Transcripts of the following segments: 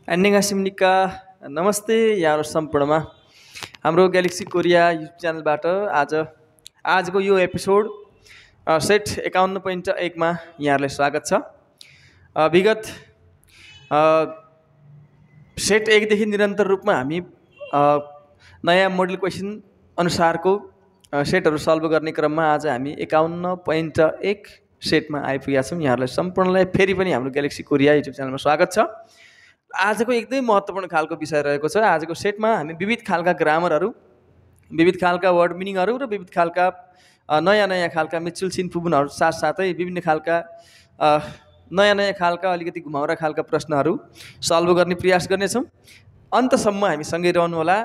एन्नेगासिमनिका नमस्ते यहाँ सम्पूर्णमा हाम्रो ग्यालेक्सी कोरिया युट्युब च्यानलबाट आजको यो एपिसोड सेट 51.1मा यहाँहरूलाई स्वागत छ। विगत सेट 1 देखि निरन्तर रूपमा हामी नयाँ मोडल क्वेसन अनुसारको सेटहरू सल्भ गर्ने क्रममा आज हामी 51.1 सेटमा आइपुगेका छौँ। यहाँहरूलाई सम्पूर्णलाई फेरि पनि हाम्रो ग्यालेक्सी कोरिया युट्युब च्यानलमा स्वागत छ। आजको एकदमै महत्त्वपूर्ण खालको विषय रहेको छ। आजको सेटमा हामी विविध खालका ग्रामरहरू, विविध खालका वर्ड मिनिङहरू र विविध खालका नयाँ खालका मिचुल सिनफुबुनहरू साथसाथै विभिन्न खालका नयाँ खालका अलिकति घुमाउरा खालका प्रश्नहरू सल्भ गर्ने प्रयास गर्नेछौँ। अन्तसम्म हामी सँगै रहनुहोला।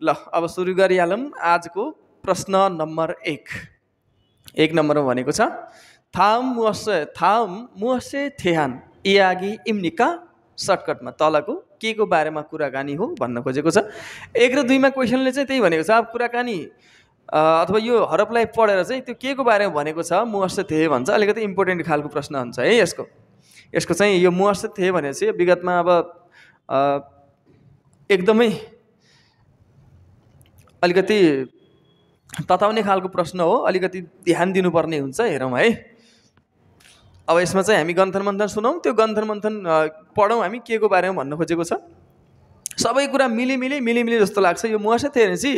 ल अब सुरु गरिहालौँ। आजको प्रश्न नम्बर 1 नम्बरमा भनेको छ थाम मुहसे थेहान इयागी इम्निका। सर्टकटमा तलको के को बारेमा कुराकानी हो भन्न खोजेको छ। 1 र 2मा क्वेसनले चाहिँ त्यही भनेको छ। अब कुराकानी अथवा यो हरफलाई पढेर चाहिँ त्यो के को बारेमा भनेको छ मुहसे थे भन्छ। अलिकति इम्पोर्टेन्ट खालको प्रश्न हुन्छ है यसको चाहिँ। यो मुहसे थे भनेपछि विगतमा अब एकदमै अलिकति तताउने खालको प्रश्न हो। अलिकति ध्यान दिनुपर्ने हुन्छ। हेरौँ है। अब यसमा चाहिँ हामी गन्थन मन्थन सुनौँ। त्यो गन्थन मन्थन पढौँ हामी के को बारेमा भन्न खोजेको छ। सबै कुरा मिली जस्तो लाग्छ। यो मुहसे थे भनेपछि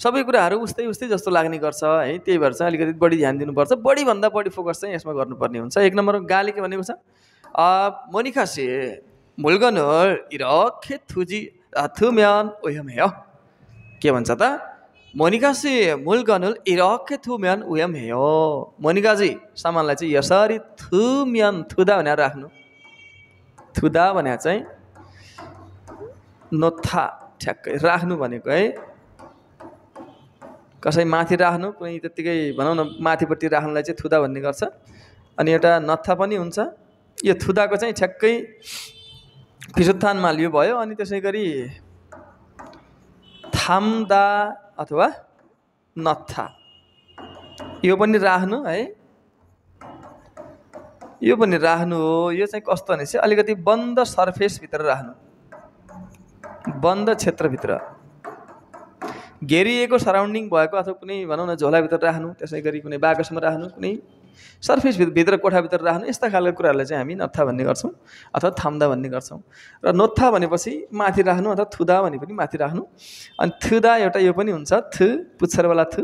सबै कुराहरू उस्तै जस्तो लाग्ने गर्छ है। त्यही भएर चाहिँ अलिकति बढी ध्यान दिनुपर्छ। बढीभन्दा बढी फोकस चाहिँ यसमा गर्नुपर्ने हुन्छ। 1 नम्बर गाले के भनेको छ मोनिकासे मुल्गनोल इरखे थुजी थुम्यान ओयम हेयो। के भन्छ त मोनिकासे मुल्गनोल इरखे थुम्यान ओयम हेयो। मोनिकाजी सामानलाई चाहिँ यसरी थुम्यान थुदा भनेर राख्नु। थुदा भने चाहिँ नोथा ठ्याक्कै राख्नु भनेको है। कसै माथि राख्नु, कुनै त्यत्तिकै भनौँ न माथिपट्टि राख्नुलाई चाहिँ थुदा भन्ने गर्छ। अनि एउटा नथा पनि हुन्छ। यो थुदाको चाहिँ ठ्याक्कै फिसुत्थानमा लियो भयो। अनि त्यसै गरी थाम्दा अथवा नथा यो पनि राख्नु है। यो पनि राख्नु हो। यो चाहिँ कस्तो भनेपछि अलिकति बन्द सर्फेसभित्र राख्नु। बन्द क्षेत्रभित्र घेरिएको सराउन्डिङ भएको अथवा कुनै भनौँ न झोलाभित्र राख्नु। त्यसै गरी कुनै बाकसमा राख्नु, कुनै सर्फेसभित्र कोठाभित्र राख्नु। यस्ता खालका कुराहरूलाई चाहिँ हामी नथा भन्ने गर्छौँ अथवा थाम्दा भन्ने गर्छौँ। र नोथा भनेपछि माथि राख्नु अथवा थुदा भने पनि माथि राख्नु। अनि थुदा एउटा यो पनि हुन्छ थु पुच्छरवाला थु।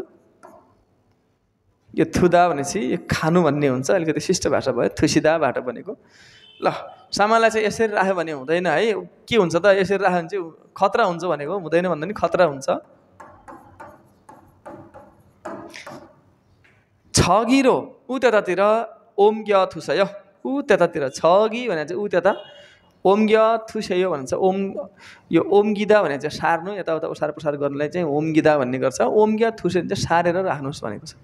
यो थुदा भनेपछि यो खानु भन्ने हुन्छ। अलिकति शिष्ट भाषा भयो। थुसिदाबाट बनेको। ल सामानलाई चाहिँ यसरी राख्यो भने हुँदैन है। के हुन्छ त यसरी राख्यो भने चाहिँ खतरा हुन्छ भनेको। हुँदैन भन्दा नि खतरा हुन्छ। छगिरो ऊ त्यतातिर ओम्ग्य थुसयो। ऊ त्यतातिर छगी भने चाहिँ ऊ त्यता ओम्ग्य थुसयो भन्छ। यो ओम्गिदा भने चाहिँ सार्नु, यताउता ओसार पसार गर्नुलाई चाहिँ ओम्गिदा भन्ने गर्छ। ओम्ग्य थुस्यो भने चाहिँ सारेर राख्नुहोस् भनेको छ।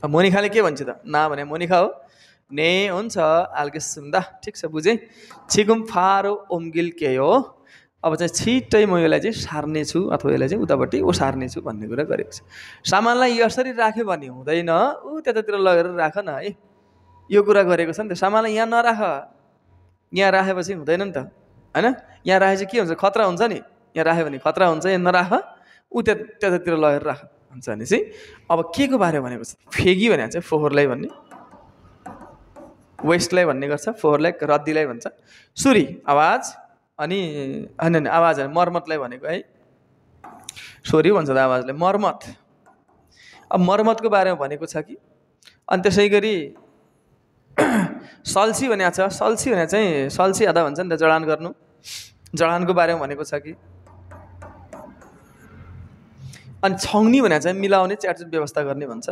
अब मोनिखाले के भन्छ त ना भने मोनिखा हो। ने हुन्छ आल्के सुन्दा ठिक छ बुझेँ। छिगुम फारो ओम्गिल के हो। अब चाहिँ छिट्टै म यसलाई चाहिँ सार्ने छु अथवा यसलाई चाहिँ उतापट्टि ओसार्ने छु भन्ने कुरा गरेको छ। सामानलाई यसरी राख्यो भने हुँदैन। ऊ त्यतातिर लगेर राख न है। यो कुरा गरेको छ नि त। सामानलाई यहाँ नराख। यहाँ राखेपछि हुँदैन नि त होइन। यहाँ राखेपछि के हुन्छ खतरा हुन्छ नि। यहाँ राख्यो भने खतरा हुन्छ। यहाँ नराख। ऊ त्यतातिर लगेर राख भन्छ भने चाहिँ अब के को बारेमा भनेको छ। फेगी भने चाहिँ फोहोरलाई भन्ने, वेस्टलाई भन्ने गर्छ। फोहोरलाई रद्दीलाई भन्छ। सुरी आवाज अनि होइन आवाज होइन मर्मतलाई भनेको है। सोरी भन्छ त आवाजलाई मर्मत। अब मर्मतको बारेमा भनेको छ कि। अनि त्यसै गरी सल्सी भनेको छ। सल्सी भने चाहिँ सल्सी आधा भन्छ नि त जडान गर्नु। जडानको बारेमा भनेको छ कि। अनि छङ्नी भने चाहिँ मिलाउने च्याटचुट व्यवस्था गर्ने भन्छ।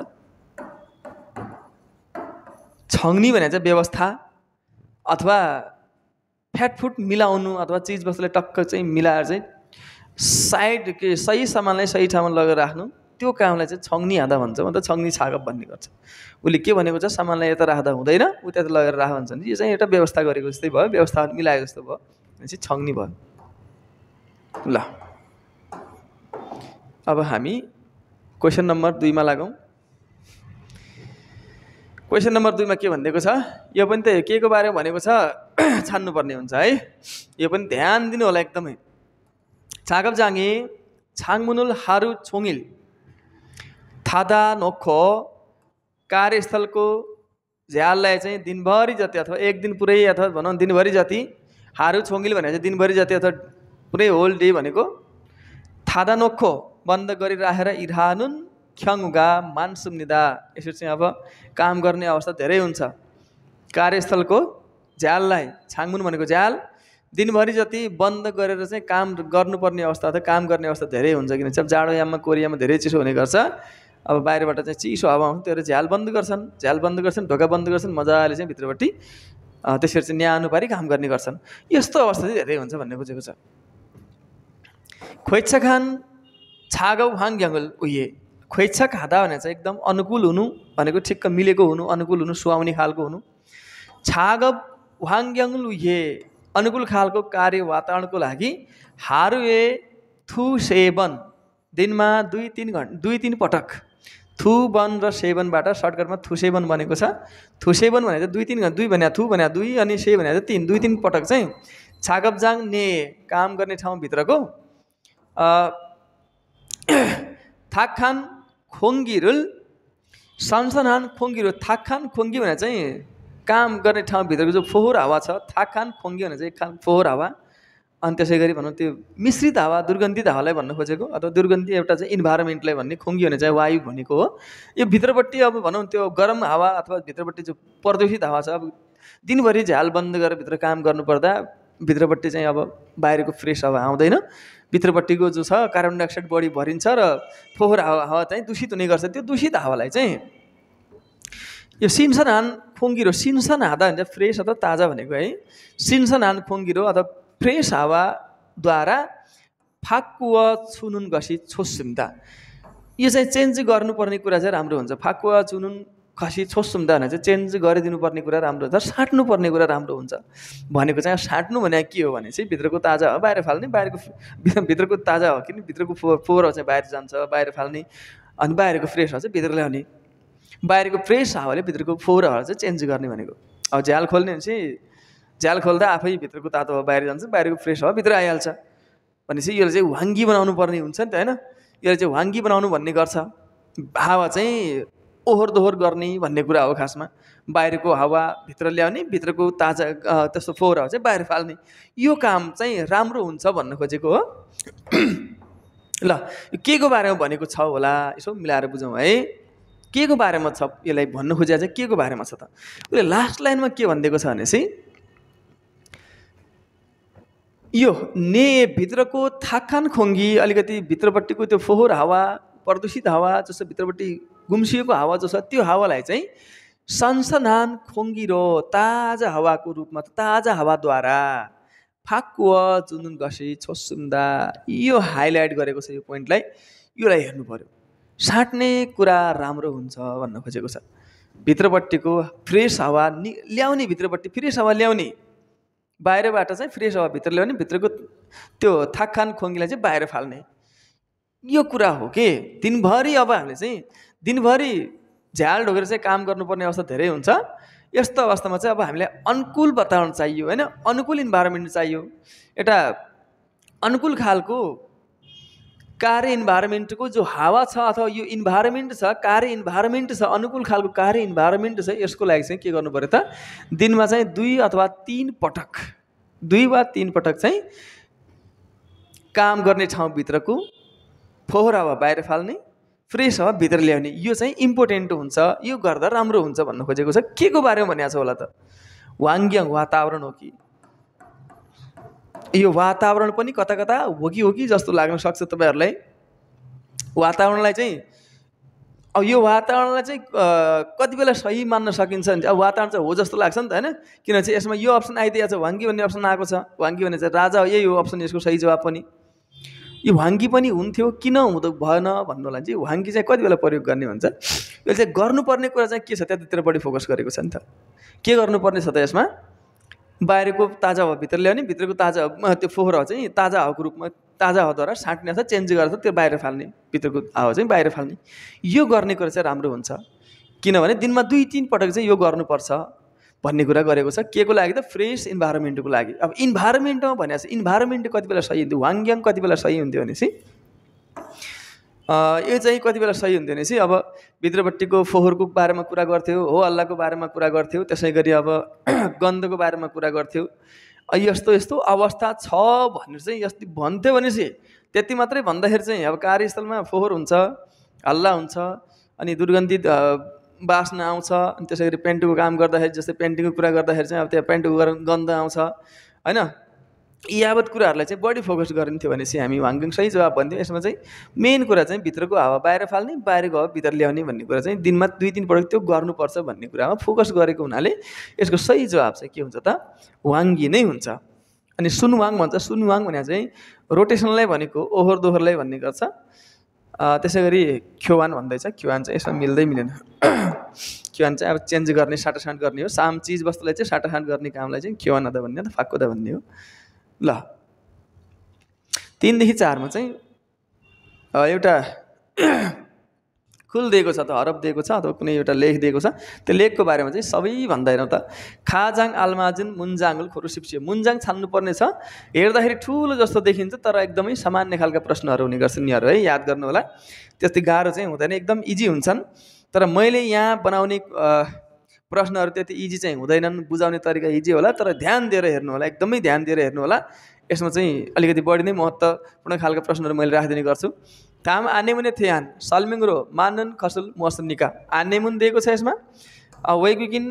छङ्नी भने चाहिँ व्यवस्था अथवा फ्याटफुट मिलाउनु अथवा चिज वस्तुलाई टक्क चाहिँ मिलाएर चाहिँ साइड के सही सामानलाई सही ठाउँमा लगेर राख्नु। त्यो कामलाई चाहिँ छङ्नी हादा भन्छ। मतलब छङ्नी छागप भन्ने गर्छ। उसले के भनेको छ सामानलाई यता राख्दा हुँदैन, उता लगेर राख भन्छ नि। यो चाहिँ एउटा व्यवस्था गरेको जस्तै भयो। व्यवस्था मिलाएको जस्तो भयो भनेपछि छङ्नी भयो। ल अब हामी क्वेसन नम्बर 2 मा लागौँ। क्वेसन नम्बर 2 मा के भनिदिएको छ, यो पनि त के को बारेमा भनेको छ छान्नुपर्ने हुन्छ है। यो पनि ध्यान दिनु होला एकदमै। 자급장이 छाङमुनुल हारू छोङिल थादा नोखो कार्यस्थलको झ्याललाई चाहिँ दिनभरि जति अथवा एक दिन पुरै अथवा भनौँ दिनभरि जति, हारू छोङिल भनेको चाहिँ दिनभरि जति अथवा पुरै होल डे भनेको, थादा नोखो बन्द गरिराखेर इरानुन ख्याङुगा मानसुम्निदा, यसरी चाहिँ अब काम गर्ने अवस्था धेरै हुन्छ। कार्यस्थलको झ्याललाई, छाङमुन भनेको झ्याल, दिनभरि जति बन्द गरेर चाहिँ काम गर्नुपर्ने अवस्था अथवा काम गर्ने अवस्था धेरै हुन्छ। किनभने चाहिँ जाडो याममा कोरियामा धेरै चिसो हुने गर्छ। अब बाहिरबाट चाहिँ चिसो हावा आउँछ, त्यो झ्याल बन्द गर्छन्, ढोका बन्द गर्छन्, मजाले चाहिँ भित्रपट्टि त्यसरी चाहिँ न्यानो पारी काम गर्ने गर्छन्। यस्तो अवस्था चाहिँ धेरै हुन्छ भन्ने बुझेको छ। खोइच्छा खान छागौ हाङ ग्याङ्गल उये, खोइच्छा खाँदा भने चाहिँ एकदम अनुकूल हुनु भनेको ठिक्क मिलेको हुनु, अनुकूल हुनु, सुहाउने खालको हुनु। छागब हाङ ग्याङ्गल उये, अनुकूल खालको कार्य वातावरणको लागि हारुए थु सेवन, दिनमा 2-3 पटक, थु वन र सेवनबाट सर्टकटमा थु सेवन बनेको छ। थु सेवन भनेको 2-3 घन्टा, 2 भने थु भने 2 अनि से भने 3, 2-3 पटक चाहिँ छागबजाङ ने काम गर्ने ठाउँभित्रको थाकखान खोङ्गिरुल सनसनान खोङ्गिरु, थाकखान खोङ्गी भने चाहिँ काम गर्ने ठाउँभित्रको जो फोहोर हावा छ, थाकखान खोङ्गी भने चाहिँ फोहोर हावा, अनि त्यसै गरी भनौँ त्यो मिश्रित हावा, दुर्गन्धित हावालाई भन्नु खोजेको, अथवा दुर्गन्धी एउटा चाहिँ इन्भाइरोमेन्टलाई भन्ने, खोङ्गी भने चाहिँ वायु भनेको हो। यो भित्रपट्टि अब भनौँ त्यो गरम हावा अथवा भित्रपट्टि जो प्रदूषित हावा छ, अब दिनभरि झ्याल बन्द गरेर भित्र काम गर्नुपर्दा भित्रपट्टि चाहिँ अब बाहिरको फ्रेस हावा आउँदैन, भित्रपट्टिको जो छ कार्बन डाइअक्साइड बढी भरिन्छ र फोहोर हावा चाहिँ दूषित हुने गर्छ। त्यो दूषित हावालाई चाहिँ यो सिन्सनान खोङ्गिरो, सिन्सन हादा भन्छ फ्रेस अथवा ताजा भनेको है, सिन्सनान खोङ्गिरो अथवा फ्रेस हावाद्वारा फाकुवा छुनुन घसी छोसुम्दा, यो चाहिँ चेन्ज गर्नुपर्ने कुरा चाहिँ राम्रो हुन्छ। फाकुवा चुनुन खसी छोसुम्दा भने चाहिँ चेन्ज गरिदिनु पर्ने कुरा राम्रो हुन्छ, साट्नु पर्ने कुरा राम्रो हुन्छ भनेको चाहिँ। साट्नु भने के हो भने चाहिँ भित्रको ताजा हो बाहिर फाल्ने, भित्रको ताजा हो कि भित्रको फोहोर चाहिँ बाहिर जान्छ बाहिर फाल्ने, अनि बाहिरको फ्रेस हावा चाहिँ भित्र ल्याउने, बाहिरको फ्रेस हावाले भित्रको फोहोर हावा चाहिँ चेन्ज गर्ने भनेको। अब झ्याल खोल्ने भने चाहिँ झ्याल खोल्दा आफै भित्रको तातो हावा बाहिर जान्छ, बाहिरको फ्रेस हावा भित्र आइहाल्छ भनेपछि यसले चाहिँ वाङ्गी बनाउनु पर्ने हुन्छ नि त होइन। यसले चाहिँ वाङ्गी बनाउनु भन्ने गर्छ, हावा चाहिँ ओहोर दोहोर गर्ने भन्ने कुरा हो खासमा। बाहिरको हावा भित्र ल्याउने, भित्रको ताजा त्यस्तो फोहोर हावा चाहिँ बाहिर फाल्ने, यो काम चाहिँ राम्रो हुन्छ भन्न खोजेको हो। ल यो के को बारेमा भनेको छ होला यसो मिलाएर बुझौँ है, के को बारेमा छ यसलाई भन्नु खोजेको चाहिँ के को बारेमा छ त। उसले लास्ट लाइनमा के भनिदिएको छ भनेपछि यो ने भित्रको थाकखान खोङ्गी, अलिकति भित्रपट्टिको त्यो फोहोर हावा, प्रदूषित हावा जस्तो भित्रपट्टि गुम्सिएको हावा जो छ त्यो हावालाई चाहिँ सनसनान खोङ्गिरो ताजा हावाको रूपमा, ताजा हावाद्वारा फाकुवा जुनुन घसी छोसुम्दा, यो हाइलाइट गरेको छ यो पोइन्टलाई, योलाई हेर्नु पर्यो। साट्ने कुरा राम्रो हुन्छ भन्न खोजेको छ। भित्रपट्टिको फ्रेस हावा ल्याउने, भित्रपट्टि फ्रेस हावा ल्याउने, बाहिरबाट चाहिँ फ्रेस हावा भित्र ल्याउने, भित्रको त्यो थाकखान खोङ्गीलाई चाहिँ बाहिर फाल्ने, यो कुरा हो कि दिनभरि अब हामीले चाहिँ दिनभरि झ्याल ढोकेर चाहिँ काम गर्नुपर्ने अवस्था धेरै हुन्छ। यस्तो अवस्थामा चाहिँ अब हामीलाई अनुकूल वातावरण चाहियो होइन, अनुकूल इन्भाइरोमेन्ट चाहियो। एउटा अनुकूल खालको कार्य इन्भाइरोमेन्टको जो हावा छ अथवा यो इन्भाइरोमेन्ट छ, कार्य इन्भाइरोमेन्ट छ, अनुकूल खालको कार्य इन्भाइरोमेन्ट छ, यसको लागि चाहिँ के गर्नु पर्यो त, दिनमा चाहिँ 2 अथवा 3 पटक, 2 वा 3 पटक चाहिँ काम गर्ने ठाउँभित्रको फोहोर हावा बाहिर फाल्ने, फ्रेस हावा भित्र ल्याउने, यो चाहिँ इम्पोर्टेन्ट हुन्छ, यो गर्दा राम्रो हुन्छ भन्न खोजेको छ। के को बारेमा भनिएको छ होला त, वाङ्ग्याङ वातावरण हो कि यो वातावरण पनि कता कता हो कि जस्तो लाग्न सक्छ तपाईँहरूलाई। वातावरणलाई चाहिँ अब यो वातावरणलाई चाहिँ कति बेला सही मान्न सकिन्छ भने अब वातावरण चाहिँ हो जस्तो लाग्छ नि त होइन, किन चाहिँ यसमा यो अप्सन आइदिएको छ, वाङ्गी भन्ने अप्सन आएको छ, वाङ्गी भने चाहिँ राजा हो, यही हो अप्सन, यसको सही जवाब पनि। यो वाङ्गी पनि हुन्थ्यो किन हुँदो भएन भन्नुलाई चाहिँ वाङ्गी चाहिँ कति बेला प्रयोग गर्ने भन्छ, यसले चाहिँ गर्नुपर्ने कुरा चाहिँ के छ त्यतातिर बढी फोकस गरेको छ नि त। के गर्नुपर्ने छ त यसमा, बाहिरको ताजा हावा भित्र ल्याउने, भित्रको ताजा त्यो फोहोर हावा चाहिँ ताजा हावाको रूपमा, ताजा हावाद्वारा साट्ने अथवा चेन्ज गरेर त्यो बाहिर फाल्ने, भित्रको हावा चाहिँ बाहिर फाल्ने, यो गर्ने कुरा चाहिँ राम्रो हुन्छ। किनभने दिनमा 2-3 पटक चाहिँ यो गर्नुपर्छ भन्ने कुरा गरेको छ। के को लागि त? फ्रेस इन्भाइरोमेन्टको लागि। अब इन्भाइरोमेन्टमा भनेको छ इन्भाइरोमेन्ट कति बेला सही हुन्थ्यो, वाङग्याङ कति बेला सही हुन्थ्यो भनेपछि यो चाहिँ कति बेला सही हुन्थ्यो भनेपछि अब भित्रपट्टिको फोहोरको बारेमा कुरा गर्थ्यो, हो हल्लाको बारेमा कुरा गर्थ्यो, त्यसै गरी अब गन्धको बारेमा कुरा गर्थ्यो। यस्तो यस्तो अवस्था छ भनेर चाहिँ यस्तो भन्थ्यो भनेपछि त्यति मात्रै भन्दाखेरि चाहिँ अब कार्यस्थलमा फोहोर हुन्छ, हल्ला हुन्छ, अनि दुर्गन्धित बास्ना आउँछ। अनि त्यसै गरी पेन्टको काम गर्दाखेरि जस्तै पेन्टिङको कुरा गर्दाखेरि चाहिँ अब त्यहाँ पेन्टको गन्ध आउँछ होइन। यावत कुराहरूलाई चाहिँ बढी फोकस गरिन्थ्यो भनेपछि हामी वाङग्याङ सही जवाब भन्थ्यौँ। यसमा चाहिँ मेन कुरा चाहिँ भित्रको हावा बाहिर फाल्ने, बाहिरको हावा भित्र ल्याउने भन्ने कुरा चाहिँ दिनमा 2-3 पटक त्यो गर्नुपर्छ भन्ने कुरामा फोकस गरेको हुनाले यसको सही जवाब चाहिँ के हुन्छ त? वाङ्गी नै हुन्छ। अनि सुनवाङ भन्छ। सुनवाङ भने चाहिँ रोटेसनलाई भनेको ओहोर दोहोरलाई भन्ने गर्छ। त्यसै गरी ख्योवान भन्दैछ। ख्योवान चाहिँ यसमा मिल्दैन। ख्योवान चाहिँ अब चेन्ज गर्ने, साटासाट गर्ने हो। साम चिज वस्तुलाई चाहिँ साटासाट गर्ने कामलाई चाहिँ ख्योवान अदा भन्ने हो, फाक्कोदा भन्ने हो। ल 3 देखि 4 मा चाहिँ एउटा खुल दिएको छ त, हरफ दिएको छ अथवा कुनै एउटा लेख दिएको छ। त्यो लेखको बारेमा चाहिँ सबैभन्दा हेर्नु त, खाजाङ आलमाजुन मुन्जाङुल खोरुसिप्सियो। मुन्जाङ छान्नुपर्ने छ। हेर्दाखेरि ठुलो जस्तो देखिन्छ तर एकदमै सामान्य खालका प्रश्नहरू हुने गर्छन् यिनीहरू है, याद गर्नु होला। त्यस्तै गाह्रो चाहिँ हुँदैन, एकदम इजी हुन्छन्। तर मैले यहाँ बनाउने प्रश्नहरू त्यति इजी चाहिँ हुँदैनन्, बुझाउने तरिका इजी होला, तर ध्यान दिएर हेर्नु होला, एकदमै ध्यान दिएर हेर्नु होला। यसमा चाहिँ अलिकति बढी नै महत्त्वपूर्ण खालका प्रश्नहरू मैले राखिदिने गर्छु। ताम आनेमुने थेयान सल्मिङ्रो मानन खसुल मसनिका। आनेमुन दिएको छ यसमा। वैकिकिन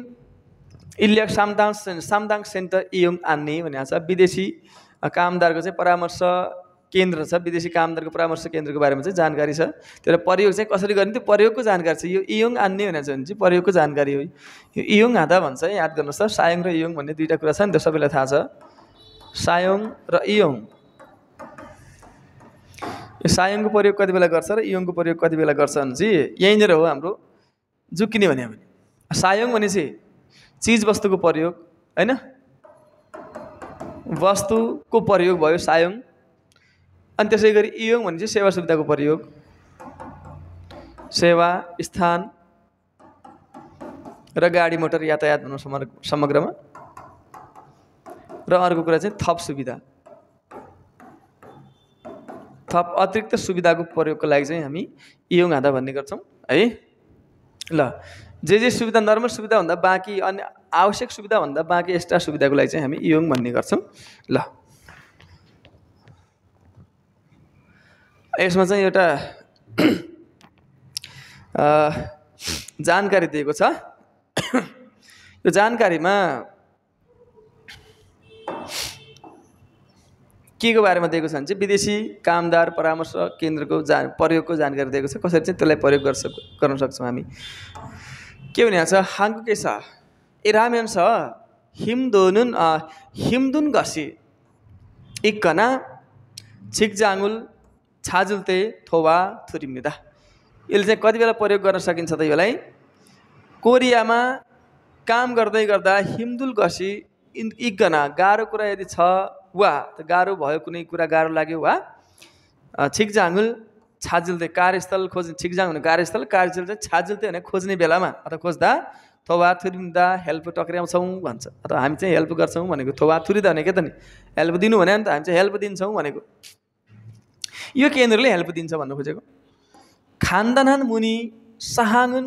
इल्याक सामदाङ सेन्टर इयोङ आन्ने भनेको छ। विदेशी कामदारको चाहिँ परामर्श केन्द्र छ। विदेशी कामदारको परामर्श केन्द्रको बारेमा चाहिँ जानकारी छ। त्यसलाई प्रयोग चाहिँ कसरी गर्ने त्यो प्रयोगको जानकारी छ। यो इयोङ आन्ने भनेको छ भने चाहिँ प्रयोगको जानकारी हो। यो इयोङ हादा भन्छ, याद गर्नुहोस् त। सायोङ र इयोङ भन्ने दुईवटा कुरा छ नि, त्यो सबैलाई थाहा छ। सायोङ र इयोङ। यो सायोङको प्रयोग कति बेला गर्छ र इयोङको प्रयोग कति बेला गर्छ भने चाहिँ यहीँनिर हो हाम्रो जुक्किने भने। सायोङ भनेपछि चिज वस्तुको प्रयोग होइन, वस्तुको प्रयोग भयो सायोङ। अनि त्यसै गरी इयोङ भने चाहिँ सेवा सुविधाको प्रयोग, सेवा स्थान र गाडी मोटर यातायात भनौँ समग्रमा। र अर्को कुरा चाहिँ थप सुविधा, थप अतिरिक्त सुविधाको प्रयोगको लागि चाहिँ हामी इयोङ हादा भन्ने गर्छौँ है। ल जे सुविधा नर्मल सुविधा भन्दा बाँकी अन्य आवश्यक सुविधा भन्दा बाँकी एक्स्ट्रा सुविधाको लागि चाहिँ हामी इयोङ भन्ने गर्छौँ। ल यसमा चाहिँ एउटा जानकारी दिएको छ। यो जानकारीमा के को बारेमा दिएको छ भने चाहिँ विदेशी कामदार परामर्श केन्द्रको प्रयोगको जानकारी दिएको छ। कसरी चाहिँ त्यसलाई प्रयोग गर्न सक्छौँ हामी। के भनेको छ? हाङको के छ? इरामेन छ हिमदुन घसी इक्कना छिकजाङुल छाजुल्ते थोवा थुरिमिदा। यसले चाहिँ कति बेला प्रयोग गर्न सकिन्छ त? यसलाई कोरियामा काम गर्दै गर्दा हिमदुल घसी इक्कना गाह्रो कुरा यदि छ वा त गाह्रो भयो, कुनै कुरा गाह्रो लाग्यो वा छिकजाङुल छाजुल्ते कार्यस्थल खोज्ने। छिकजाङ भने कार्यस्थल, कार्यस्थल चाहिँ छाजुल्ते भने खोज्ने बेलामा अथवा खोज्दा थोवा थुरिमिदा हेल्प टक्राउँछौँ भन्छ। अथवा हामी चाहिँ हेल्प गर्छौँ भनेको। थोवा थुरिदा भने के त नि हेल्प दिनु भने नि त, हामी चाहिँ हेल्प दिन्छौँ भनेको। यो केन्द्रले हेल्प दिन्छ भन्नु खोजेको। खानदानहान मुनि सहाङुन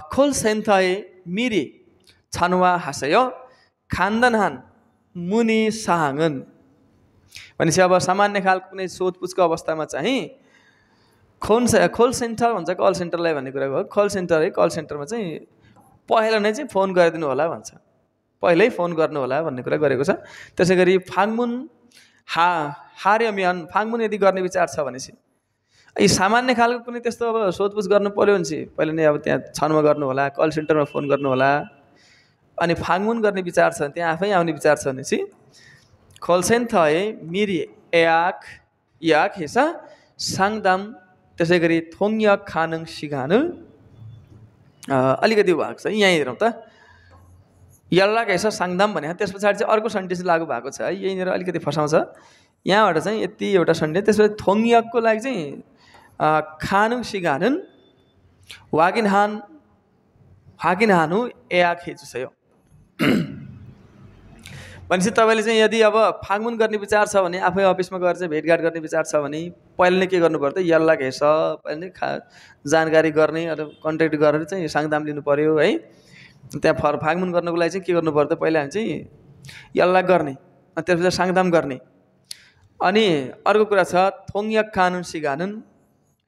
खोल सेन्थाए मिरी छानुवा हासय खानदानहान मुनि सहाङुन भनेपछि अब सामान्य खालको कुनै सोधपुछको अवस्थामा चाहिँ खोल सेन्टर भन्छ, कल सेन्टरलाई भन्ने कुरा हो। कल सेन्टर है, कल सेन्टरमा चाहिँ पहिला नै चाहिँ फोन गरिदिनु होला भन्छ, पहिल्यै फोन गर्नु होला भन्ने कुरा गरेको छ। त्यसै गरी फाङमुन हार्यमियन फाङमुन यदि गर्ने विचार छ भनेपछि यी सामान्य खालको कुनै त्यस्तो अब सोधपुछ गर्नु पर्यो भने चाहिँ पहिले नै अब त्यहाँ छानुमा गर्नु होला, कल सेन्टरमा फोन गर्नु होला। अनि फाङमुन गर्ने विचार छ भने त्यहाँ आफै आउने विचार छ भनेपछि खोल्सेन थए मिरी याक हेसा साङदाम त्यसै गरी थोङयाक खानङ सिगानु अलिकति भएको छ यहीँ हेरौँ त। यल्लाक हेसा साङदाम भने त्यस पछाडि चाहिँ अर्को सेन्टेन्स लागु भएको छ है, यहीँनिर अलिकति फसाउँछ। यहाँबाट चाहिँ यति एउटा सेन्टेन्स, त्यसपछि थोङयाकको लागि चाहिँ खानुङ सिगानुन वाकिन हानु एया खेजुसयो भनेपछि तपाईँले चाहिँ यदि अब फागमुन गर्ने विचार छ भने आफै अफिसमा गएर चाहिँ भेटघाट गर्ने विचार छ भने पहिले नै के गर्नु पर्यो त यल्ला घेस पहिले नै जानकारी गर्ने अथवा कन्ट्याक्ट गरेर चाहिँ साङदाम लिनु पर्यो है। त्यहाँ फागमुन गर्नको लागि चाहिँ के गर्नु पर्यो त पहिला हामी चाहिँ यल्ला गर्ने अनि त्यसपछि साङदाम गर्ने। अनि अर्को कुरा छ थोङयक कानुन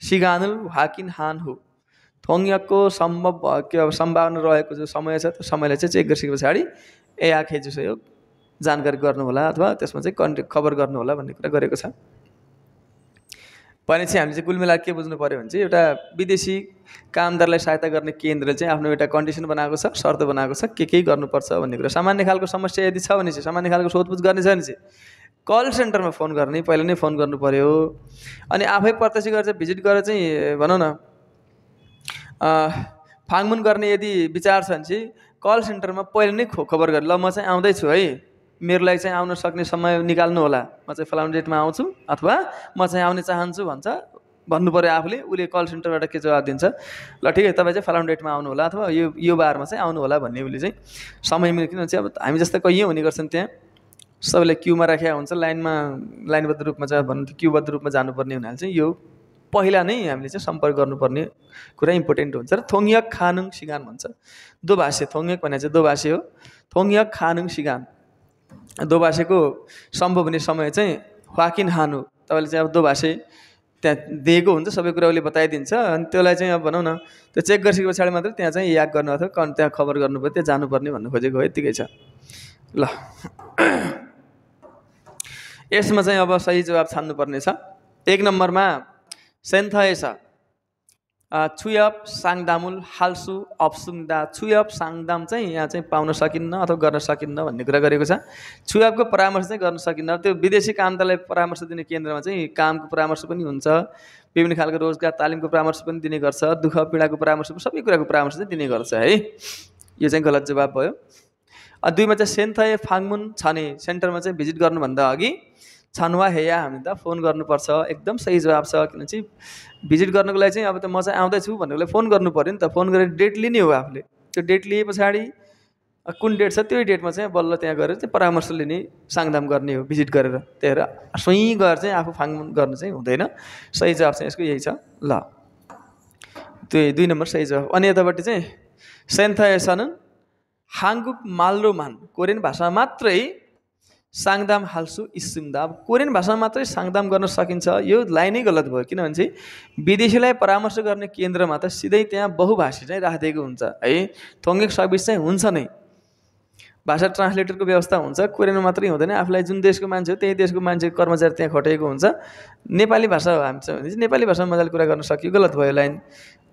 सिगानुल हाकिन हान हो। थोङयकको सम्भावना रहेको जो समय छ त्यो समयलाई चाहिँ चेक गरिसके पछाडि ए आखे जुसो जानकारी गर्नु होला अथवा त्यसमा चाहिँ कन्ट्याक्ट खबर गर्नु होला भन्ने कुरा गरेको छ। भनेपछि हामीले चाहिँ कुल मिलाएर के बुझ्नु पर्यो भने चाहिँ एउटा विदेशी कामदारलाई सहायता गर्ने केन्द्रले चाहिँ आफ्नो एउटा कन्डिसन बनाएको छ, शर्त बनाएको छ के गर्नुपर्छ भन्ने कुरा। सामान्य खालको समस्या यदि छ भने चाहिँ सामान्य खालको सोधपुछ गर्ने छ भने चाहिँ कल सेन्टरमा फोन गर्ने, पहिला नै फोन गर्नु पर्यो। अनि आफै प्रत्यक्ष गरेर चाहिँ भिजिट गरेर चाहिँ भनौँ न फागमुन गर्ने यदि विचार छ भने चाहिँ कल सेन्टरमा पहिले नै खबर गरेर ल म चाहिँ आउँदैछु है, मेरो लागि चाहिँ आउन सक्ने समय निकाल्नु होला, म चाहिँ फलाउने डेटमा आउँछु अथवा म चाहिँ आउने चाहन्छु भन्नु पऱ्यो आफूले। उसले कल सेन्टरबाट के जवाब दिन्छ, ल ठिक है तपाईँ चाहिँ फलाउने डेटमा आउनु होला अथवा यो बारमा चाहिँ आउनु होला भन्ने उसले चाहिँ समय मिल्यो। किनभने चाहिँ अब हामी जस्तै कैयौँ हुने गर्छन् त्यहाँ सबैलाई क्युमा राखेको हुन्छ, लाइनबद्ध रूपमा चाहिँ भन्नु क्युबद्ध रूपमा जानुपर्ने हुनाले चाहिँ यो पहिला नै हामीले चाहिँ सम्पर्क गर्नुपर्ने कुरा इम्पोर्टेन्ट हुन्छ। र थोङयक खानुङ सिगान भन्छ दोभाषे। थोङयक भने चाहिँ दोभाषे हो, थोङयक खानुङ सिगान दोभाषेको सम्भव हुने समय चाहिँ वाकिन हानु। तपाईँले चाहिँ अब दोभाषे त्यहाँ दिएको हुन्छ, सबै कुरा उसले बताइदिन्छ। अनि त्यसलाई चाहिँ अब भनौँ न त्यो चेक गरिसके पछाडि मात्रै त्यहाँ चाहिँ याद गर्नु अथवा त्यहाँ खबर गर्नुपर्यो, त्यहाँ जानुपर्ने भन्नु खोजेको हो, यत्तिकै छ ल। यसमा चाहिँ अब सही जवाब छान्नुपर्ने छ। 1 नम्बरमा सेन्थएस छुयप साङदामुल हाल्सु अप्सुङदा। छुयप साङदाम चाहिँ यहाँ चाहिँ पाउन सकिन्न अथवा गर्न सकिन्न भन्ने कुरा गरेको छ। छुयपको परामर्श चाहिँ गर्न सकिन्न। त्यो विदेशी कामदारलाई परामर्श दिने केन्द्रमा चाहिँ कामको परामर्श पनि हुन्छ, विभिन्न खालको रोजगार तालिमको परामर्श पनि दिने गर्छ, दुःख पीडाको परामर्श, सबै कुराको परामर्श चाहिँ दिने गर्छ है। यो चाहिँ गलत जवाब भयो। 2मा चाहिँ सेन्थए फागमुन छने सेन्टरमा चाहिँ भिजिट गर्नुभन्दा अघि छनवा हेया हामी त फोन गर्नुपर्छ, एकदम सही जवाब छ। किन चाहिँ भिजिट गर्नको लागि चाहिँ अब त म चाहिँ आउँदैछु भन्नेलाई फोन गर्नु पऱ्यो नि त। फोन गरेर डेट लिने हो आफूले, त्यो डेट लिए पछाडि कुन डेट छ त्यही डेटमा चाहिँ बल्ल त्यहाँ गएर चाहिँ परामर्श लिने, साङदाम गर्ने हो भिजिट गरेर। त्यही भएर स्वयं गएर चाहिँ आफू फागमुन गर्नु चाहिँ हुँदैन। सही जवाब चाहिँ यसको यही छ ल। 2 नम्बर सही जवाब। अनि यतापट्टि चाहिँ सेन्थएसन हाङ्गुक माल्रोमान कोरियन भाषामा मात्रै साङदाम हाल्सु इस्सुङदा। कोरियन भाषामा मात्रै साङदाम गर्न सकिन्छ, यो लाइनै गलत भयो। किनभने चाहिँ विदेशीलाई परामर्श गर्ने केन्द्रमा त सिधै त्यहाँ बहुभाषी चाहिँ राखिदिएको हुन्छ है। थोङयक सर्भिस चाहिँ हुन्छ नै, भाषा ट्रान्सलेटरको व्यवस्था हुन्छ। कोरियनमा मात्रै हुँदैन, आफूलाई जुन देशको मान्छे हो त्यही देशको मान्छे कर्मचारी त्यहाँ खटेको हुन्छ। नेपाली भाषा हामी छ भने चाहिँ नेपाली भाषामा मजाले कुरा गर्न सकियो, गलत भयो लाइन।